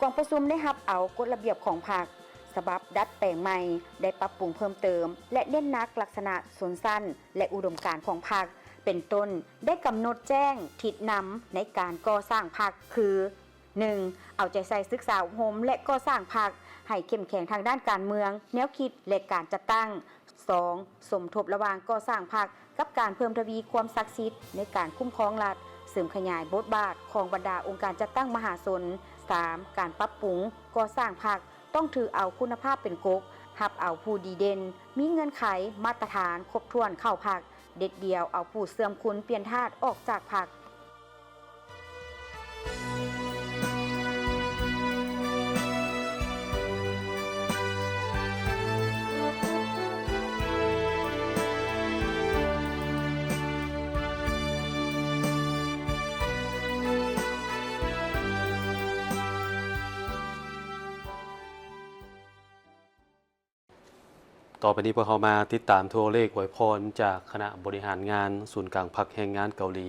ກອງປະຊຸມໄດ້ຮັບເອົາກົດລະບຽບຂອງພັກ ສະບັບດັດແປງໃໝ່, ໄດ້ປັບປຸງເພີ່ມເຕີມ ແລະ ເນັ້ນໜັກລັກສະນະຊົນຊັ້ນ ແລະ ອຸດົມການຂອງພັກ ເປັນຕົ້ນ ໄດ້ກຳນົດແຈ້ງທິດນຳໃນການກໍ່ສ້າງພັກ ຄື ໜຶ່ງ ເອົາໃຈໃສ່ສຶກສາອົບຮົມ ແລະ ກໍ່ສ້າງພັກໃຫ້ເຂັ້ມແຂງທາງດ້ານການເມືອງ, ແນວຄິດ ແລະ ການຈັດຕັ້ງ. ສອງ ສົມທົບລະຫວ່າງກໍ່ສ້າງພັກກັບການເພີ່ມທະວີຄວາມສັກສິດໃນການຄຸ້ມຄອງລັດ, ເສີມຂະຫຍາຍບົດບາດຂອງບັນດາອົງການຈັດຕັ້ງມະຫາຊົນ. ສາມ ການປັບປຸງກໍ່ສ້າງພັກ ຕ້ອງຖືເອົາຄຸນນະພາບເປັນກົກ, ຮັບເອົາຜູ້ດີເດັ່ນ, ມີເງື່ອນໄຂ, ມາດຕະຖານຄົບຖ້ວນເຂົ້າພັກ, ເດັດດ່ຽວເອົາຜູ້ເສື່ອມຄຸນປ່ຽນທາດອອກຈາກພັກ. ຕໍ່ໄປນີ້ພວກເຮົາມາຕິດຕາມໂທລະເລກອວຍພອນຈາກຄະນະບໍລິຫານງານສູນກາງພັກແຮງງານເກົາຫຼີ,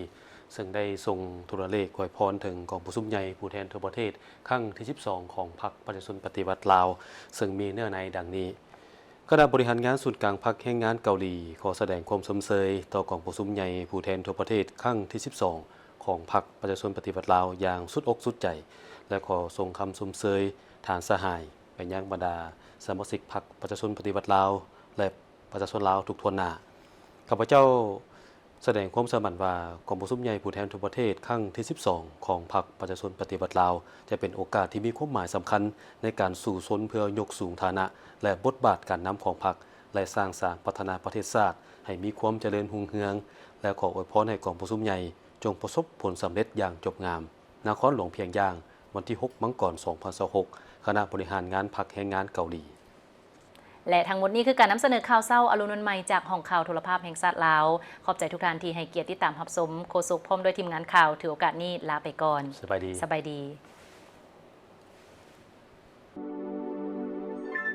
ເຊິ່ງໄດ້ສົ່ງໂທລະເລກອວຍພອນເຖິງກອງປະຊຸມໃຫຍ່ຜູ້ແທນທົ່ວປະເທດຄັ້ງທີສິບສອງຂອງພັກປະຊາຊົນປະຕິວັດລາວ, ເຊິ່ງມີເນື້ອໃນດັ່ງນີ້. ຄະນະບໍລິຫານງານສູນກາງພັກແຮງງານເກົາຫຼີ ຂໍສະແດງຄວາມຊົມເຊີຍຕໍ່ກອງປະຊຸມໃຫຍ່ຜູ້ແທນທົ່ວປະເທດຄັ້ງທີສິບສອງຂອງພັກປະຊາຊົນປະຕິວັດລາວຢ່າງສຸດອົກສຸດໃຈ ແລະ ຂໍສົ່ງຄຳຊົມເຊີຍທານສະຫາຍ ໄປຍັງບັນດາສະມາຊິກພັກປະຊາຊົນປະຕິວັດລາວ ແລະ ປະຊາຊົນລາວທຸກຖ້ວນໜ້າ. ຂ້າພະເຈົ້າສະແດງຄວາມເຊື່ອໝັ້ນວ່າ ກອງປະຊຸມໃຫຍ່ຜູ້ແທນທົ່ວປະເທດຄັ້ງທີສິບສອງຂອງພັກປະຊາຊົນປະຕິວັດລາວ ຈະເປັນໂອກາດທີ່ມີຄວາມໝາຍສຳຄັນໃນການສູ້ຊົນເພື່ອຍົກສູງຖານະ ແລະ ບົດບາດການນຳຂອງພັກ ແລະ ສ້າງສານພັດທະນາປະເທດຊາດໃຫ້ມີຄວາມຈະເລີນຮຸ່ງເຮືອງ ແລະ ຂໍອວຍພອນໃຫ້ກອງປະຊຸມໃຫຍ່ ຈົ່ງປະສົບຜົນສຳເລັດຢ່າງຈົບງາມ. ນະຄອນຫຼວງພຽງຢາງ, ວັນທີຫົກ ມັງກອນ ສອງພັນຊາວຫົກ, ຄະນະບໍລິຫານງານພັກແຮງງານເກົາຫຼີ. ແລະ ທັງໝົດນີ້ຄືການນຳສະເໜີຂ່າວເຊົ້າອາລຸນວັນໃໝ່ຈາກຫ້ອງຂ່າວໂທລະພາບແຫ່ງຊາດລາວ. ຂອບໃຈທຸກທ່ານທີ່ໃຫ້ກຽດຕິດຕາມຮັບຊົມ. ໂຄສົກພ້ອມດ້ວຍທີມງານຂ່າວ ຖືໂອກາດນີ້ລາໄປກ່ອນ. ສະບາຍດີ. ສະບາຍດີ.